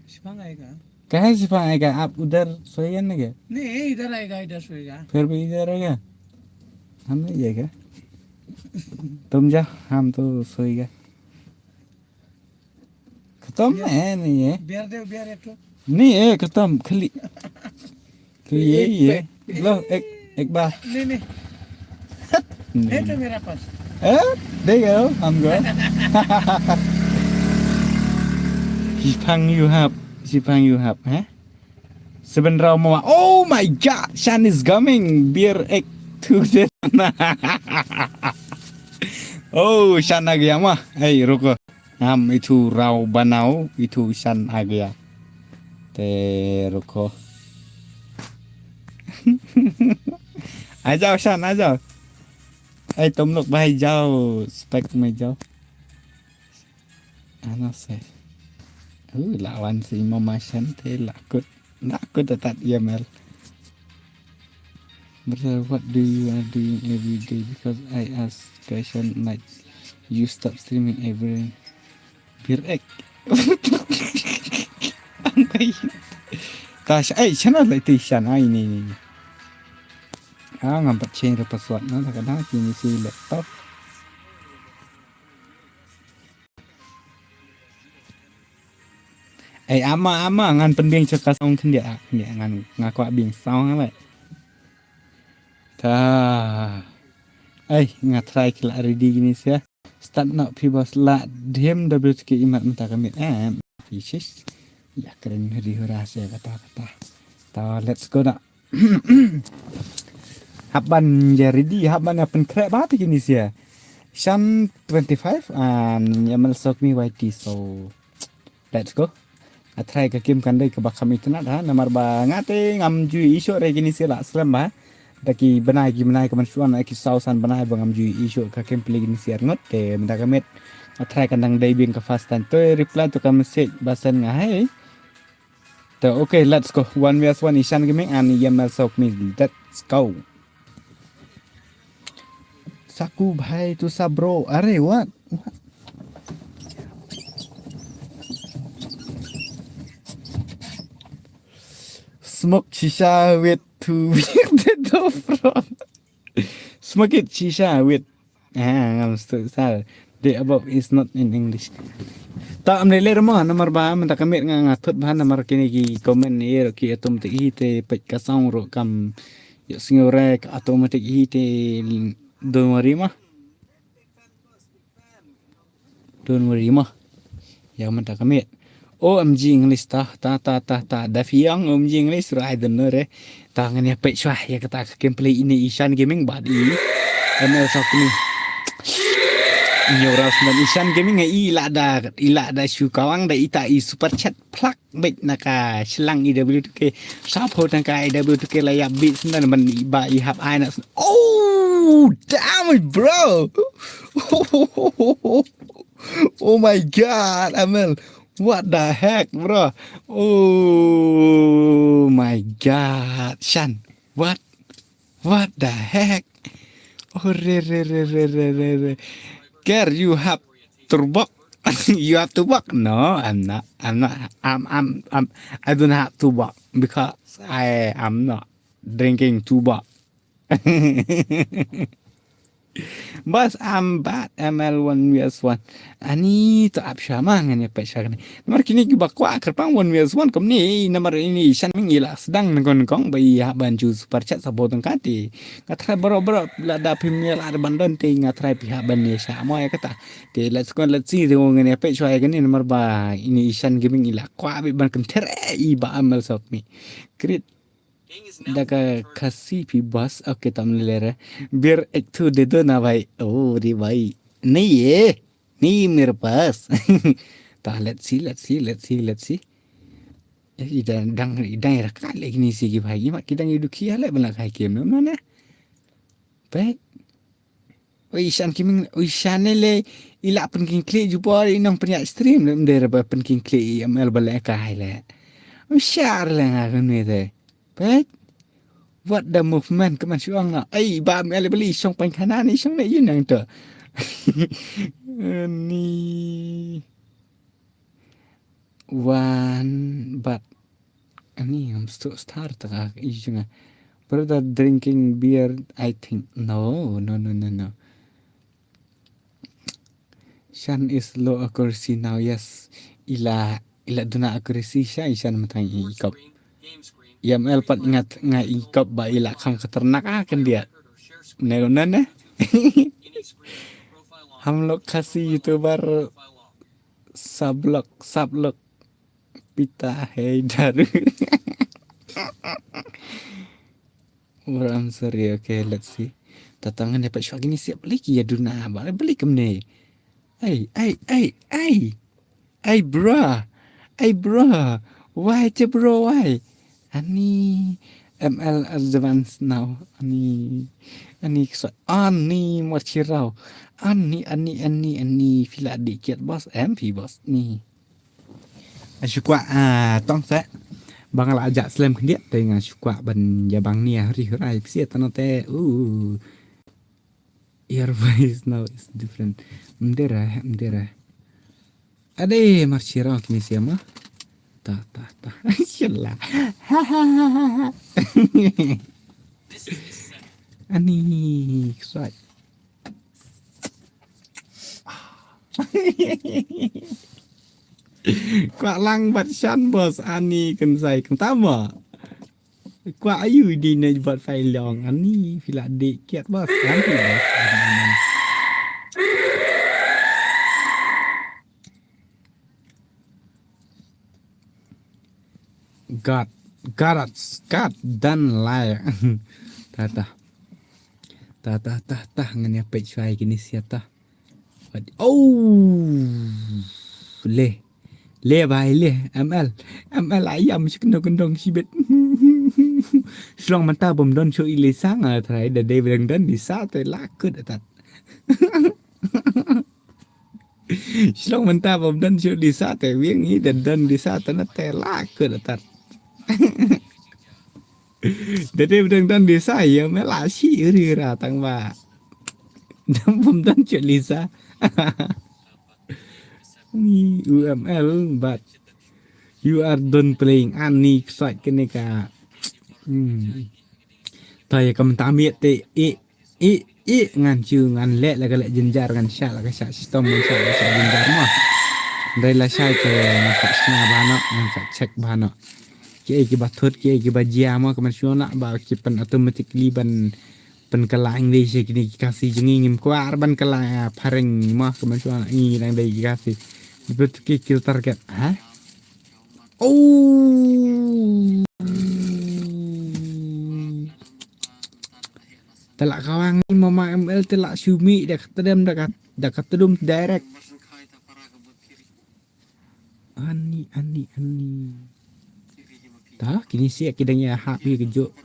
शिफांग आएगा। कहाँ शिफांग आएगा? आप उधर सोएगा ना क्या? नहीं, इधर आएगा, इधर सोएगा। फिर भी इधर आएगा? हम नहीं जाएगा। तुम जाओ, हम तो सोएगा। खत्म है, नहीं है। बियर दे, बियर एक ठो। नहीं है, खत्म, खाली। खाली यही है। लो, एक, एक बार। नहीं, नहीं। है तो मेरा पास। ए, दे गयो, हम गो। Sipang you have, sipang you have, eh? Seven round mo. Oh my God, Shan is coming. Beer egg to the. Oh, Shan आ गया ma. Hey, रुको। हम इथु राव बनाओ, इथु ईशान आ गया। ते रुको। आ जाओ ईशान, आ जाओ। ए, तुम लोग भाई जाओ, स्पेक में जाओ। आना से। Uh, lawan si mama Shan te lakut. Lakut atat email. Brother, what do you are doing every day? Because I ask question like, you stop streaming every birek. Ang kayo. Tash, ay, siya na lang, ito siya na, ini, ini. Ah, ngampat change the password na, takada, kini si laptop. Ei, ama, ama, ngan pynbiang sha ka song khyndiat, ah, khyndiat ngan, nga kwah biang song ah, leh. Ta. Ei, nga try ki la ready kine sha. Start noh phi boss la dhim da bit ki imat mynta ka miet, eh, phi shish. Ïa kren huri hura sha kata kata. Ta, let's go da. Hap ban ïa ready, hap ban ïa pynkhreh ba te kine sha. Shan twenty-five, and ïa mel sok mi Y T, so let's go. Nga try ka kim kan dei kaba kham itynnad ha, namar ba nga te ngam ju i shoh re kine sha la slem ba. Da ki bnai ki bnai ka man shuan ki saw san bnai ba ngam ju i shuh ka gameplay kine ki siar ngut te mynta ka miet. Nga try kan dang dei biang ka first time. To reply to ka message ba send nga hei. To okay, let's go. One vs one Ishan Gaming and Yamel Sokmi. Let's go. Saku bhai tu sa bro. Are what? What? Smoke shisha with two beer the door from. Smoke it shisha with. Ah, ngam stu sal. The above is not in English. Ta am lele rama namar ba mynta ka miet nga nga thut ba namar kine ki comment ni ro ki automatic hi te pek ka sound ro kam. Yo sngore ka automatic hi te. Don't worry ma. Don't worry ma. Ya mynta ka miet. O M G English ta ta ta ta ta da fiang O M G English ro I don't know re. Ta ngan ya pek shwa ya kata ka gameplay ini Ishan Gaming bad i. M L Sokmi. Nyo ras dan Ishan Gaming i la da i la da shu kawang da ita i super chat plak bet na ka shlang I W two K. Sap ho tang ka I W two K la ya bet sendan ban i ba i hap ai na. Oh, damn it, bro. Oh my god, Amel. What the heck, bro? Oh my god, Shan. What? What the heck? Oh, re, re, re, re, re, re, re. Ker, you have turbok? You have turbok? No, I'm not. I'm not. I'm, I'm, I'm, I don't have turbok because I am not drinking turbok. Bas am bat M L one vs one. Ani to ap shama ngan ya pet shakne. Namar kini ki bakwa kerpang one vs one kumni namar ini Shan Ming ila sedang nengkong nengkong ba i ha ban ju super chat sabo tengkati. Nga try bro bro la da pim ya la ban don te nga try piha ban ya sha mo ya kata. Te let's go, let's see te ngan ya pet shwa ya kini namar ba ini Ishan Gaming ila kwa bi ban kenter i ba M L Sokmi. Great. Da ka Khasi phi bas. Okay, tam lere. Bir ek thu de do na bhai. Oh, re bhai. Nahi hai. Nahi mere paas. Ta, let's see, let's see, let's see, let's see. Eh, i dang, i dang, i dang ira ka le kini si ki bhai. Ima ki dang i dukhi ale bana khai kem no na. Bhai. Oi Shan Gaming, oi Shan ne le ila pynking klik jubor i nong pynyak stream le mder ba pynking klik i M L ba le kai le. Shar le nga kan me te. Pet. What the movement ka man shuang na. Ai ba M L ba li shong pan khana ni shong ne yun nang to. Ni. One but Ani ngam stu star ta ka i jnga. Brother drinking beer, I think. No, no, no, no, no. Shan is low accuracy now, yes. Ila, ila duna accuracy sha i Shan matang i kop. Yam el pat ngat nga i kop ba ila khang khatarnak a kan dia. Ne, ne, ne. Ham lok Khasi YouTuber sablok, sablok. Pita hei daru. Orang sorry, okay, let's see. Tatangan dapat shwa kini siap lagi ya duna ba beli kemne. Ai, ai, ai, ai. Ai bra. Ai bra. Why te bro, why? Ani M L advance now. Ani, ani ksa, ani marchirau. Ani, ani, ani, ani fila di kiat bos, M P bos ni. Shu kwah, ah, tong seh. Ba nga la ajak slem khyndiat te nga shu kwah ban ïa bang nia hri hrai psiat tano te. Uh. Your voice now is different. Mdera, mdera. Ade marchirang kini siama. Ta, ta, ta. Shala. Ha ha ha ha ha. Ani ksai. Kwah lang bad Shan bos, ani kynsai kyntama. Kwah ayu di ne bad Fai Long, ani fila dik kiat bos, ani bos. God, God, God dan lai. Ta ta. Ta ta ta ta ngan ïa peit shwai kini sia ta. Oh. Le. Le bai le M L. M L ayam shi kendong kendong shibit. Shlong mynta bym don shuh i Lisa nga trai da dei ba dang don Lisa te la kut atat. Shlong mynta bym don shuh Lisa te wiang i da don Lisa te na te la kut atat. Da dei ba dang don Lisa ïa me la shi ri ra tang ba. Dang bym don shuh Lisa. Ni U M L but you are done playing ani ksat kene ka. Hmm. Ta ïa kam tam ïa te i i i ngan chu ngan leh la ka leh jynjar ngan shah la ka shah shitom ngan shah la ka shah jynjar mo. Dei la shai te ngan sa shna ba no ngan sa check ba no. Ki ei ki ba thut ki ei ki ba jia mo ka man shu na ba ki pan automatically ban pan ka lang dei shi kini ki Khasi jngi ngim kwar ban ka lang phareng mo ka man shu na ngi nang dei ki Khasi. Betul ki kill target ha. Oh. Te la kawang ni mama M L te la shumi da ka tedem da ka da ka tedum direct. Ani ani ani. Ta kini sia ki dang ïa hap hi kejuk.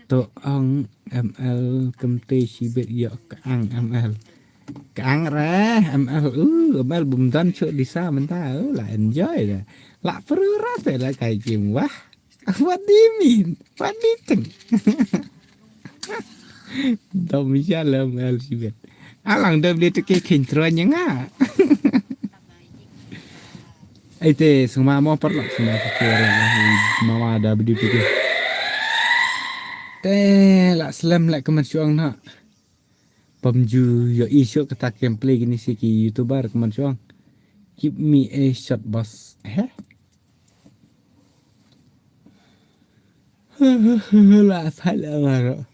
To ang M L kemte shibit ïa ka ang M L. Ka ang re M L uh M L bum dan chuk disa menta uh la enjoy da. La perura te la kai kim wah. What do you mean? What do you think? Dom ya la M L shibit. Alang dom dia tu ke kintro nya nga. Ai te suma mo parlok suma tu ke la mama da bidi tu ke. Te la slem la kemen suang na. Pam ju yo i shot kata gameplay kini si ki youtuber kemen suang. Give me a shot boss. He? La sala maro.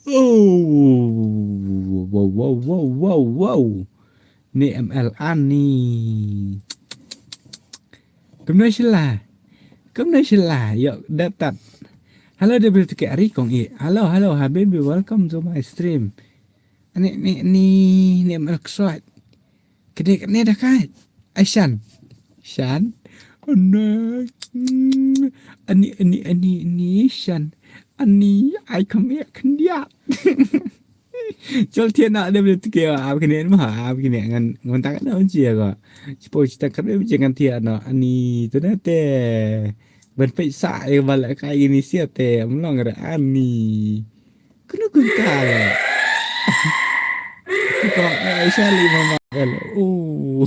Oh, wow wow wow wow wow. Ni M L ani. Kumno shila. Kumno shila. Yo dep tat. Hello W T K ari kong i. Hello hello habibi welcome to my stream. Ani ni ni ni M L ksot. Kene kene da kai. Ai shan. Shan. Ani ani ani ani shan. Ani ai kam ya kendia. Chol tiana da beli tike ab kene ma ab kene ngan ngan tak na unji ya ko. Chipo chita kare biji ngan tiana ani tu na te. Ban pek sa ya bala kai ini sia te mlong ra ani. Kena kunta ya. Kong eh shali mama el. Oh.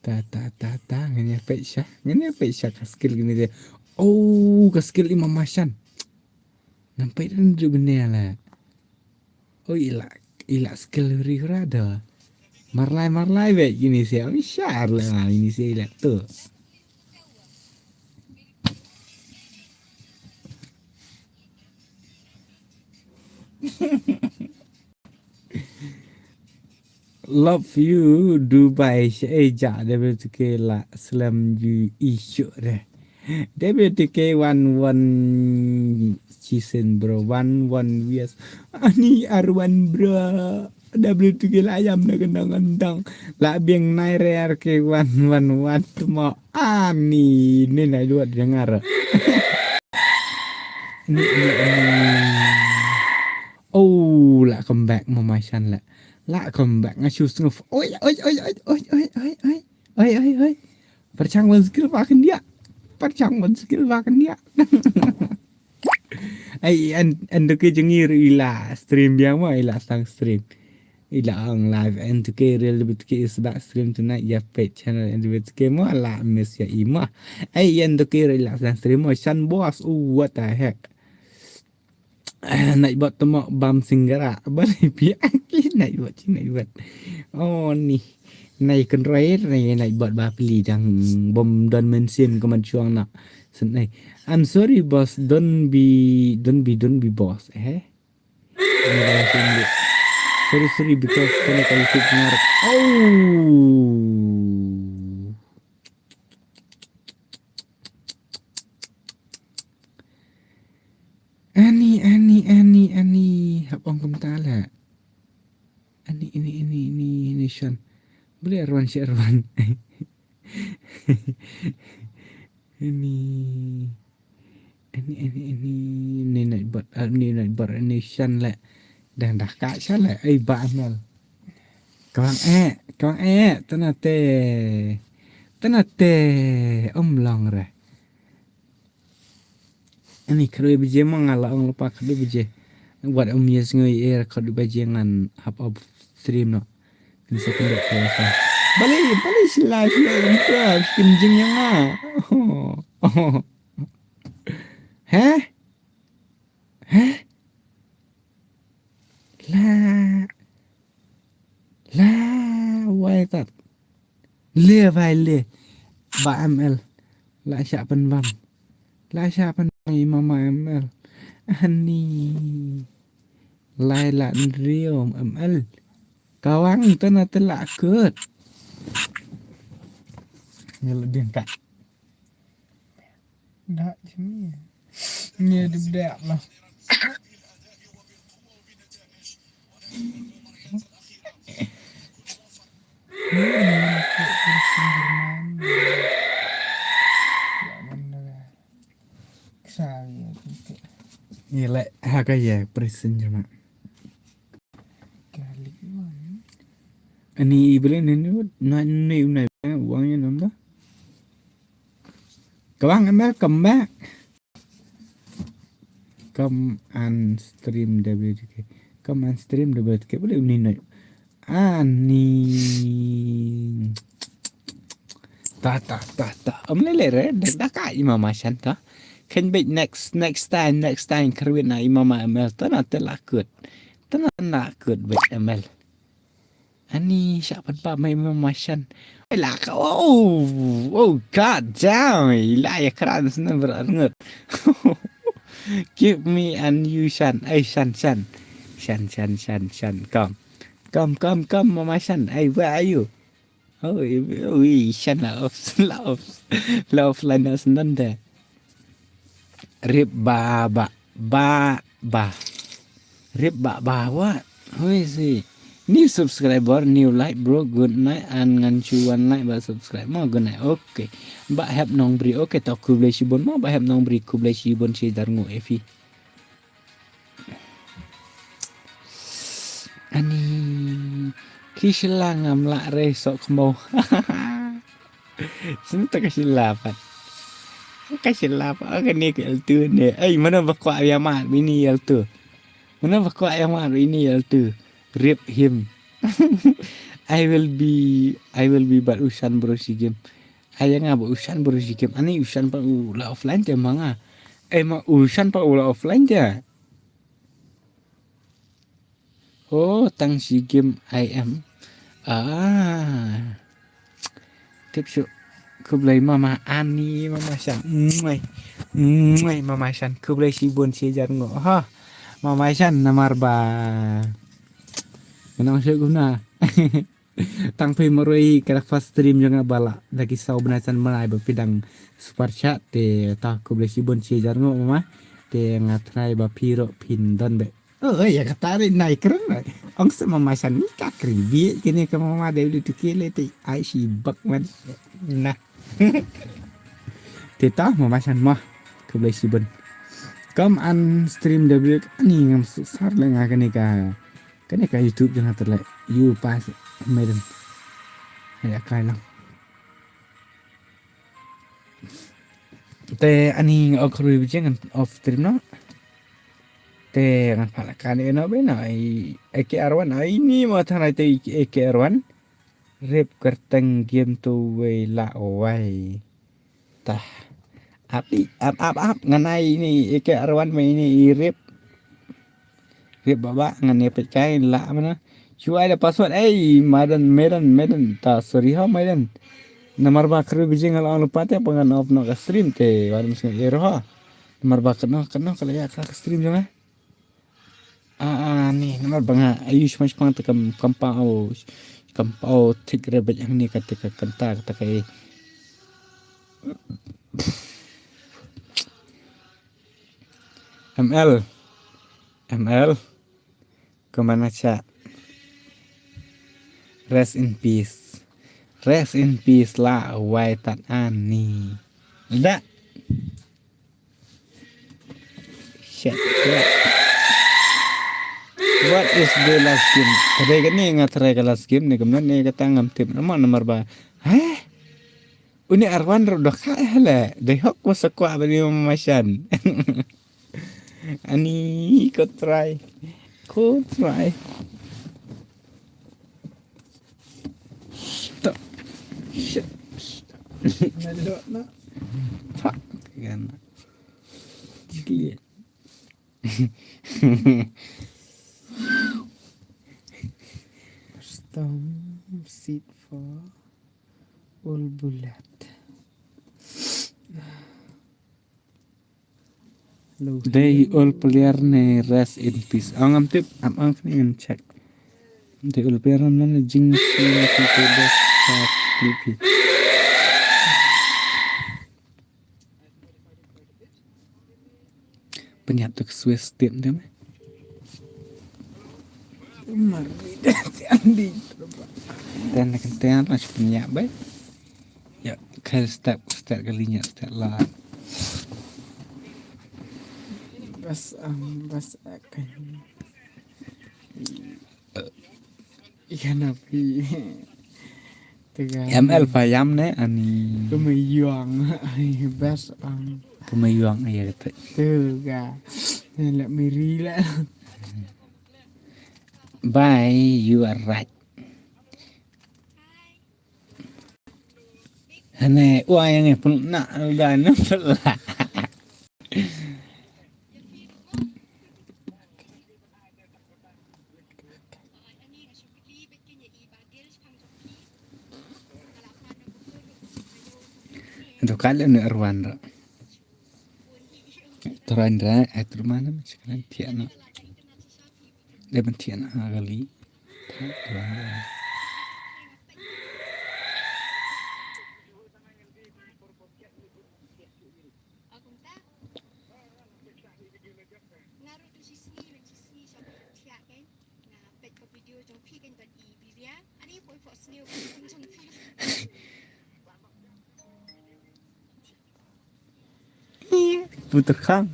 Ta ta ta ta ngene pek sha. Ngene pek sha ka skill gini dia. Oh, ka skill i mama shan. Nampai dan du bene la. Oh ila ila skill ri hura da. Marlai marlai be gini sia. Shar la ini sia ila tu. Love you Dubai sha e ja de be tuke la slam ju isyu de. De be tuke wan wan chisen bro wan wan wias ani arwan bro. W T K la ayam na kendang kendang. La biang nai re ar ke wan wan wan tmo ani ni nai luat jangar. Ni ni ni. Oh, la come back mama shan la. La come back nga shu snguf. Oi oi oi oi oi oi oi oi oi oi oi. Perchang wan skill ba kendia. Perchang wan skill ba kendia. Ai an an doke jengir ila stream biang ma ila sang stream. Ila ang live N two K real W two K is back stream tonight ya page channel N two K mo la miss ya ima. Ai N two K ila sang stream mo shan boss oh what the heck. Nightbot temo bam singgara bali pi aki nightbot chi nightbot. Oh ni. Nai kenroir nai nightbot ba pili dang bom don mention kemen chuang na. Sen ai. I'm sorry boss, don't be don't be don't be boss eh. Sorry sorry because kena kali kit ngar. Oh. Ani ani ani ani hap ong kumta la. Ani ini ini ini ini shan. Boleh arwan shi arwan. Ini, ini, ini, ini, ini naik bar, ah, ini naik bar, ini shan le. Dah, dah kak shan le. Ai, ba Amel. Kawang eh, kawang eh, tana te. Tana te, um long re. Ani khadduh baje ma nga la ong lypa khadduh baje. Wat um yes ngoi er khadduh baje ngan hap off stream noh. Kan sa khadduh kala sa. Bali, bali sila sila improve kin jing yang nga. Heh? Heh? La. La wai tat. Le wai le. Ba Amel. La sha pynbam. La sha pynbam i mama Amel. Ani. Lai la nrio Amel. Kawang tana te la kut. Ni la ding ka. Dak jemi. Ni dep dep lah. Ni le ha ka ye prison jema. Ani i bele ni ni na ni na wang ya nanda. Kawang Amel come back. Come and stream W T K. Come and stream W T K. Boleh ni ni. Ani. Ta ta ta ta. Am le le re. Dak dak ka ima masan ta. Kan baik next next time next time kerwin na ima ma Amel ta na te lakut. Ta na lakut baik Amel. Ani sha pynbam mai ma mashan. Ai la ka oh oh god damn. Ila ya kran snan berangut. Give me and you shan. Ai shan shan. Shan shan shan shan. Come. Come come come mama shan. Ai where are you? Oh ui shan la off la off la offline snan de. Rip ba ba ba ba. Rip ba ba what? Who is he? New subscriber, new like bro. Good night and ngan shu wan like ba subscribe mo. Good night. Okay. Ba hep nong bri. Okay to khublei shibun mo ba hep nong bri khublei shibun shi dar ngu efi. Ani ki shila ngam la re sok mo. Sini ta ka shila pat. Ka shila pat ka ni ka altu ne. Ai mana ba kwa ya ma bini altu. Mana ba kwa ya ma bini altu. Rip him. I will be I will be but ushan bro shi game. Ai nga ba ushan bro shi game. Ani ushan pa u la offline te manga. Ai ma ushan pa u la offline te. Oh tang shi game I am. Ah. Tip shu. Khublei mama Ani mama shan. Mwai. Mwai mama shan. Khublei shibun shi jar ngo. Ha. Mama shan namar ba. Menang shu guna. Tang phi maroi ka first stream jong nga ba la da ki saw bnai san bnai ba phi dang super chat te ta khublei shibun shi jar ngo mama te nga trai ba phi ro phin don be. Oh ya kata ri nai kren. Ong se mama san ni ka kri bi kini ka mama de lu tu kile te ai shi bak man. Nah. Te ta mama san ma khublei shibun. Come and stream de bi ani ngam sar le nga kani ka Kane ka YouTube jong nga te leh. You pass maiden. Haya kai lang. Te ani nga ok rui bijeng ngan off stream no. Te ngan pala kane no be na ai A K R one ai ni mo thanai te A K R one. Rip kerteng game tu wei la wai. Tah. Ap di ap ap ap ngan ai ini ike arwan ma ini i rip. Rip baba ngan ne pet kai la mana. Shu ai da password ai madan medan medan ta sorry ha madan. Namar ba kru bijing al ong lupa te pangan off no ka stream te wan mesti ero ha. Namar ba keno keno kala ya ka stream jong eh. Ah, ah, ni namar ba nga ayu shma shma ta kam kam pa o kam pa o thik rebet yang ni kata ka kanta kata ka M L M L kemana cha. Rest in peace. Rest in peace lah wai tat ani. Da. Shit. What is the last game? Kadai kane nga try ka last game ne kumno ne kata ngam tip nama namar ba. Heh? Uni Arwan ro doka hele. Dei hok ko sakwa bani mamashan. Ani ko try. Ko try. Stop. Shit. Melok na. Tak. Kan. Clear. Storm seed for all bullet. Dei ol player ne rest in peace. Ang am tip am ang kani ngan check. Dei ol player ne jing si ne kita best sa klipi. Penyap tu ke Swiss tip dia meh. Mar ni dah tiang di. Dan nak tiang lah penyap baik. Ya, kal step step kali nya step lah. Bas am bas akan. Ikan api. Tega. M L payam ne ani. Pemayuang. Bas am. Pemayuang aja kata. Tega. Nak miri lah. Bye, you are right. Hane, wah yang ni pun nak dah nampak lah. Ento kali ni Arwan ra. Terang ra, eh terus mana macam kan tiada. Dia pun tiada kali. Puter khang.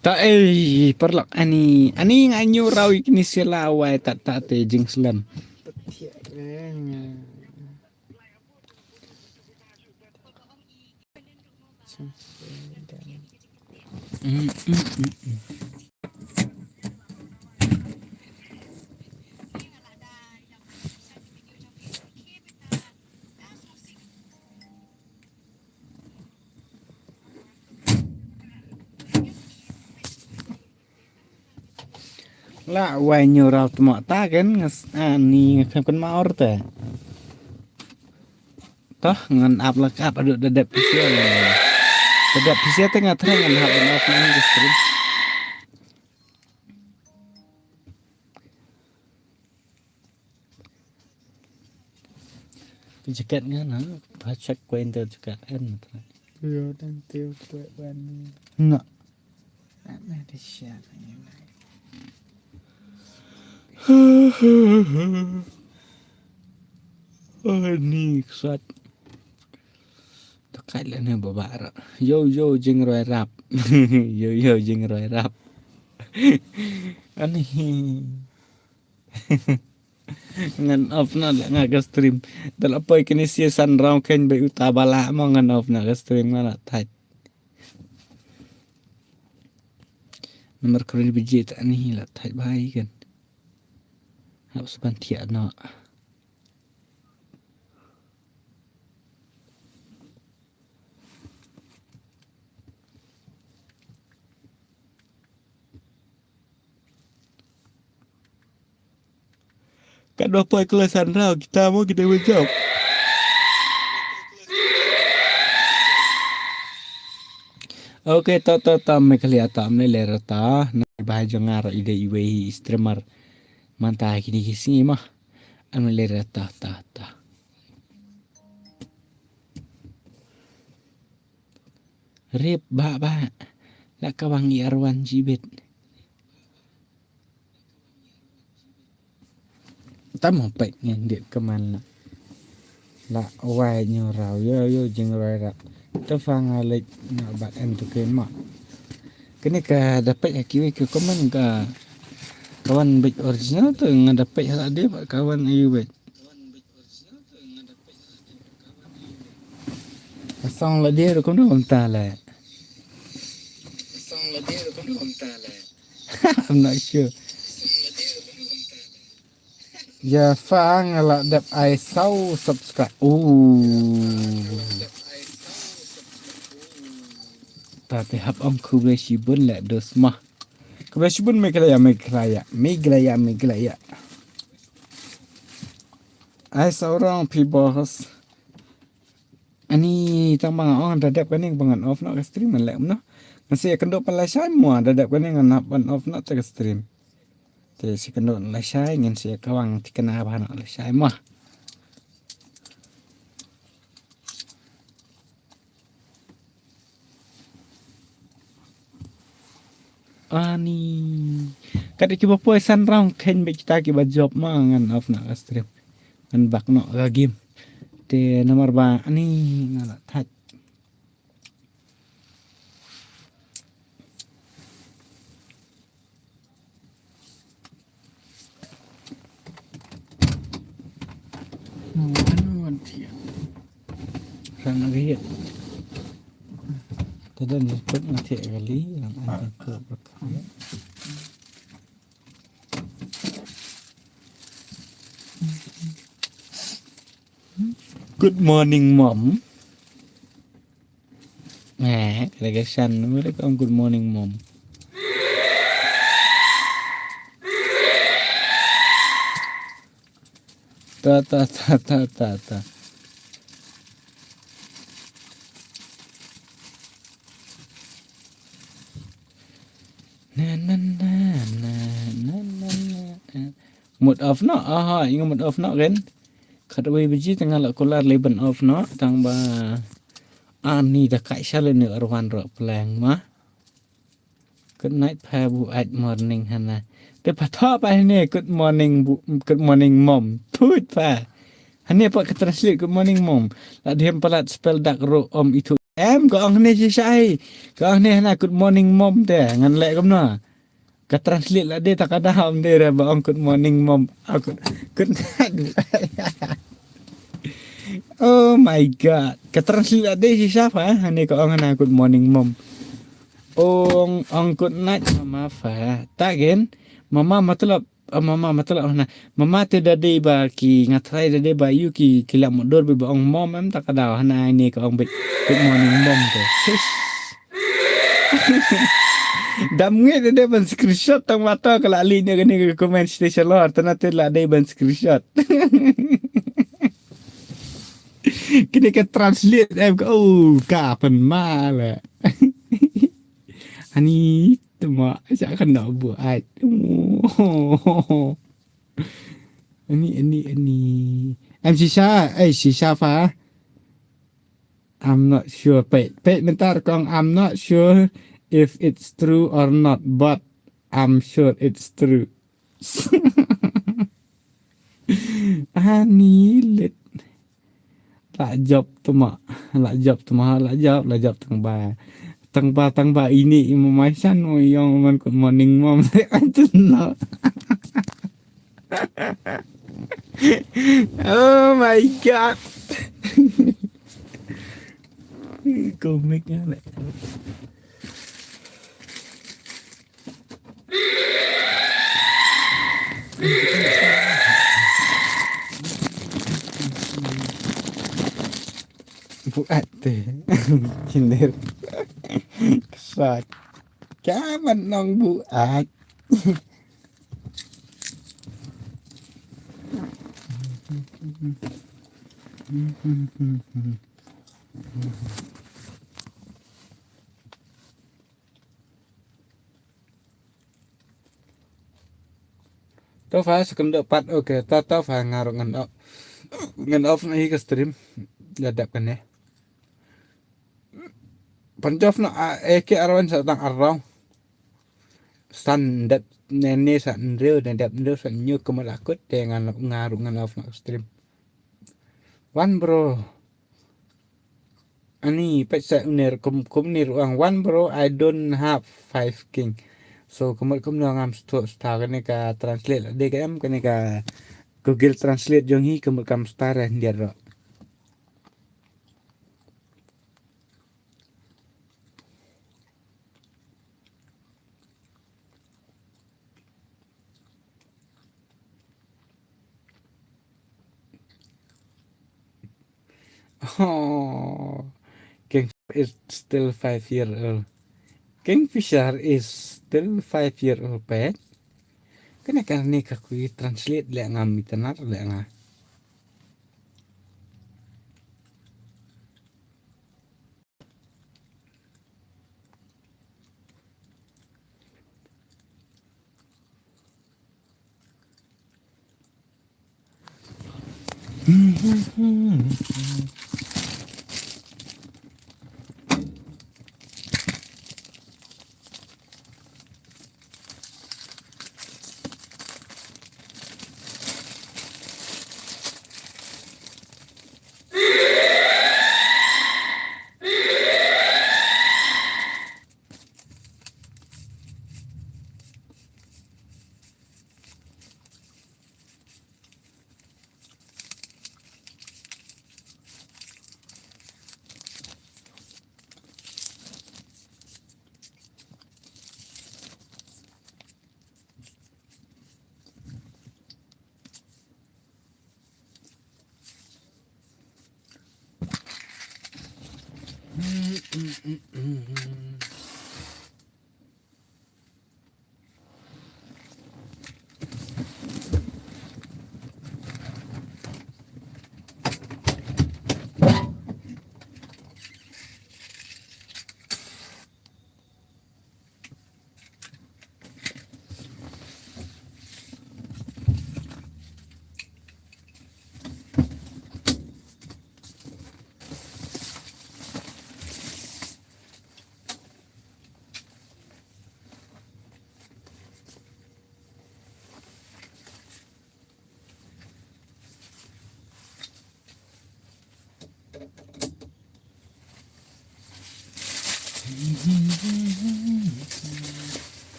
Ta eh parlok ani ani nganyu rawi kini sila wai tat tat te jing slem. La wai nyu rau tmo ta kan ngas ani ngam kan ma or te. Toh ngan ap la kap adu da dep pisia. Da dep pisia te nga try ngan hap ban off ni ke stream. Jaket ngan ha, ba check ko enter jaket en. Yo dan teo ko ban. Na. Ana de sian. Ani ksat. Takai le ne baba ra. Yo yo jingroi rap. Yo yo jingroi rap. Ani. Ngan off na la nga ka stream. Da la poi kini sia san round ken bai uta bala mo ngan off na ka stream nga la thait. Namar kren biji ta ani hi la thait bai kan. Hap saban thiah no. Ka dua poi kelesan rau kita mo kita berjawab. Okay, to to to me kali ata me le rata na bahai jangar ide iwe hi streamer. Manta kini kisi mah. An me le rata ta ta. Rip ba ba. La ka bang i arwan jibit. Tam hong pek ngen dit keman la. La wai nyo rau yo yo jing roi rap. Te fa nga lek nga bat en tu ke ma. Kene ka da pek ha kiwi ke komen ka kawan bek original tu nga da pek ha dia ba kawan ayu bek. Song la dia kum dum ta le. I'm not sure. Ya fa nga la dep ai saw subscribe. Ooh. Ta te hap ong khublei shibun le dos mah. Khublei shibun Meghalaya, Meghalaya, Meghalaya, Meghalaya. Ai saw rong pi boss. Ani tang ba nga ong da dep kane ba ngan off noh ka stream ngan leh kumno. Ngan sa ïa kynduh ban lashai mo da dep kane ngan hap ban off noh te ka stream. Te sa kynduh lashai ngan sa ïa kawang thikna ba noh lashai mo. Ani. Kat kiba poi san round khein bad kita kiba jop ma ngan off noh ka stream. Ngan back noh ka game. Te namar ba ani nga la thait. Wan wan thiah. Ran agi. Te dan jemput nga thiah kali, ran ai jemput berkah. Good morning, Mom. Eh, kata ka Shan, mereka good morning, Mom. Ta, ta, ta, ta, ta, ta. Na, na, na, na. Mut off noh, aha, ïa nga mut off noh kan. Khatwei baje te nga la kular lei ban off noh, tang ba ani da kai sha lei ne arwan ro pleng ma. Good night pha bu ait morning hana. Te pha thoh pha hane good morning bu, good morning mom. Put pha. Hane pat ka translate good morning mom. La diem palat spell dak ro om itu. Em ka ong hane shisha ai. Ka ong hane hana good morning mom te. Ngan leh kumno. Ka translate la dei ta ka daham dei re ba ong good morning mom. Aku good night. Oh my god. Ka translate la dei shisha pha hane ka ong hana good morning mom. Ong ong good night mama pha. Ta gen mama matlab Ah, mama, matlab, na, mama te da dei ba ki nga trai da dei ba ïu ki ki la mudor ba ong mom em ta ka daw hana ai ne ka ong bit good morning mom te. Shush. Dam ngi da dei ban screenshot tang mata ka la li ne ka ne ka comment station lor tana te la dei ban screenshot. Kini ka translate em ka oh ka pen ma le. Ani Tuma sa ka na bu ai. Ani ani ani. Em shisha, eh shisha pha. I'm not sure. Peit peit mentar kong I'm not sure if it's true or not, but I'm sure it's true. Ani lit. La jop tuma, la jop tuma, la jop, la jop tang ba. Tang ba, tang ba ini i mama san mo yong man good morning mom. Anjun no. Oh my god. Komik ngale. Buat te. Cender. Kesak. Kaman nong buat. To fa second part, okay, to to fa nga ruh ngan off. Ngan off na hi ka stream. La dep kane. Panjof na, ah, eh, ke arwan sa tang arau. Standard. ne, ne sa hynriew, ne dep hynriew sa hynñiew, kumno la kut, te ngan, nga ruh ngan off noh stream. Wan bro. Ani, peit sa une kum, kumne ruh ong, wan bro, I don't have five king. So, kumno, kumno ngam sngewthuh, sngewthuh kane ka translate, la dei ka em, kane ka Google Translate jong hi, kumno kam sngewthuh India ruh. Oh, Kingfisher is still five year old. Kingfisher is still five year old, peit. Kane kane ka kwi translate leh ngam itynnad leh nga.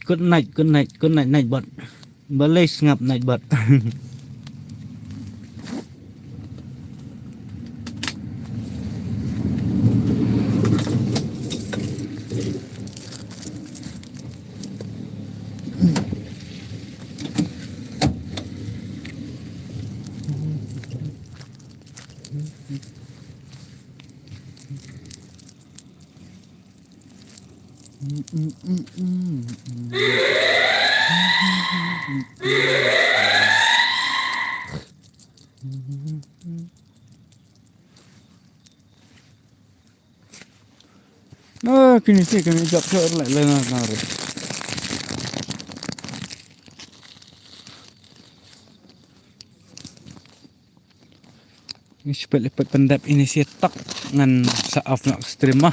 Good night, good night, good night, Nightbot. Balei sngap Nightbot? Ah, kine shi kine jap jap lai lai na na re. Ngi shu peit leh peit pyndep ine shi tok ngan sa off noh stream ah.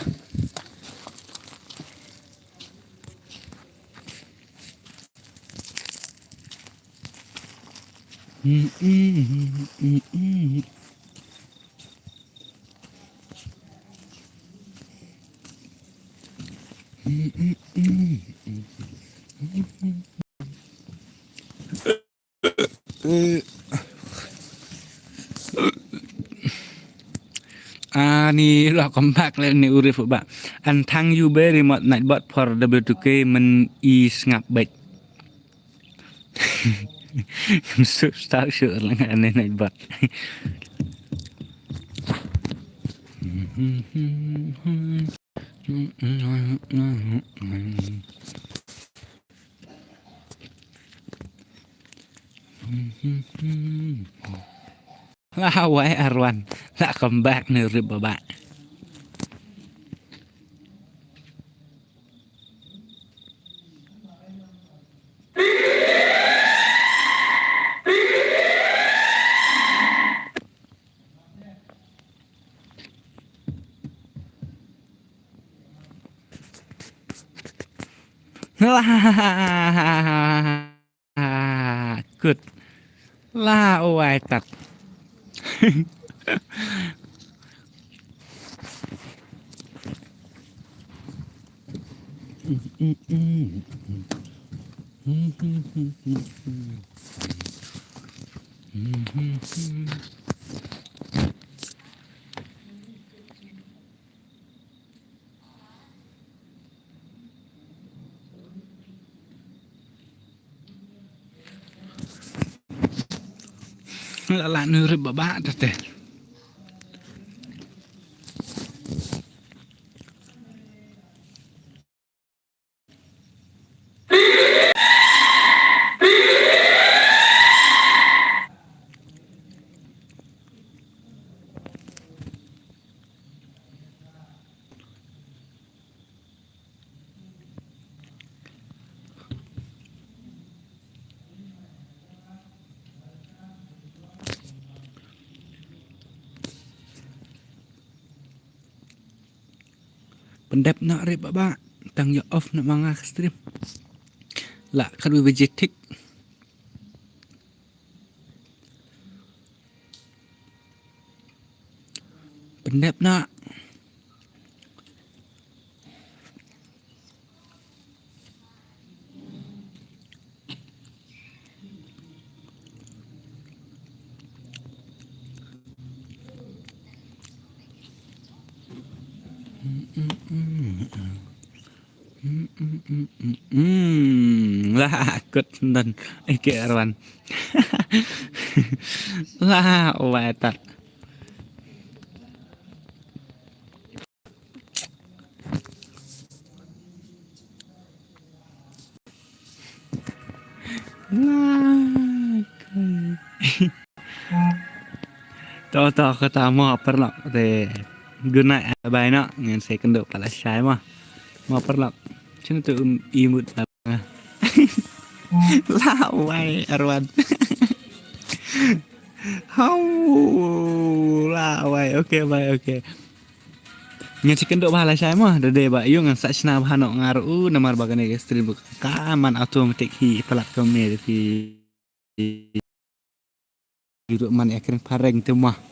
Ani lah come back leh ni urip ba. And thank you very much Nightbot for W two K men i sngap bad. Star sure lang ani Nightbot. La wai arwan la come back ni rip baba. La kut. La wai tat. La la nu rip ba ba ta te. Pyndep noh rip ba ba. Tang ïa off noh ma nga ka stream. La khatwei baje thik. Pyndep noh. Mm, la kut nan ike Arwan. La wai tat. La kut. To to kata mo paralok te. Good night, bye bye noh. Ngan sa ïakynduh pat lashai mo. Mo paralok. Shano tu um, imut. La wai Arwan. Hau la wai. Okay bye, okay. Ngan sa ïakynduh bha lashai mo. Da dei ba ïoh ngan sa shna bha noh nga ruh namar ba kane ka stream ka man automatic hi palat ka me hi. Ïoh ruh man ïa kren phareng te mo.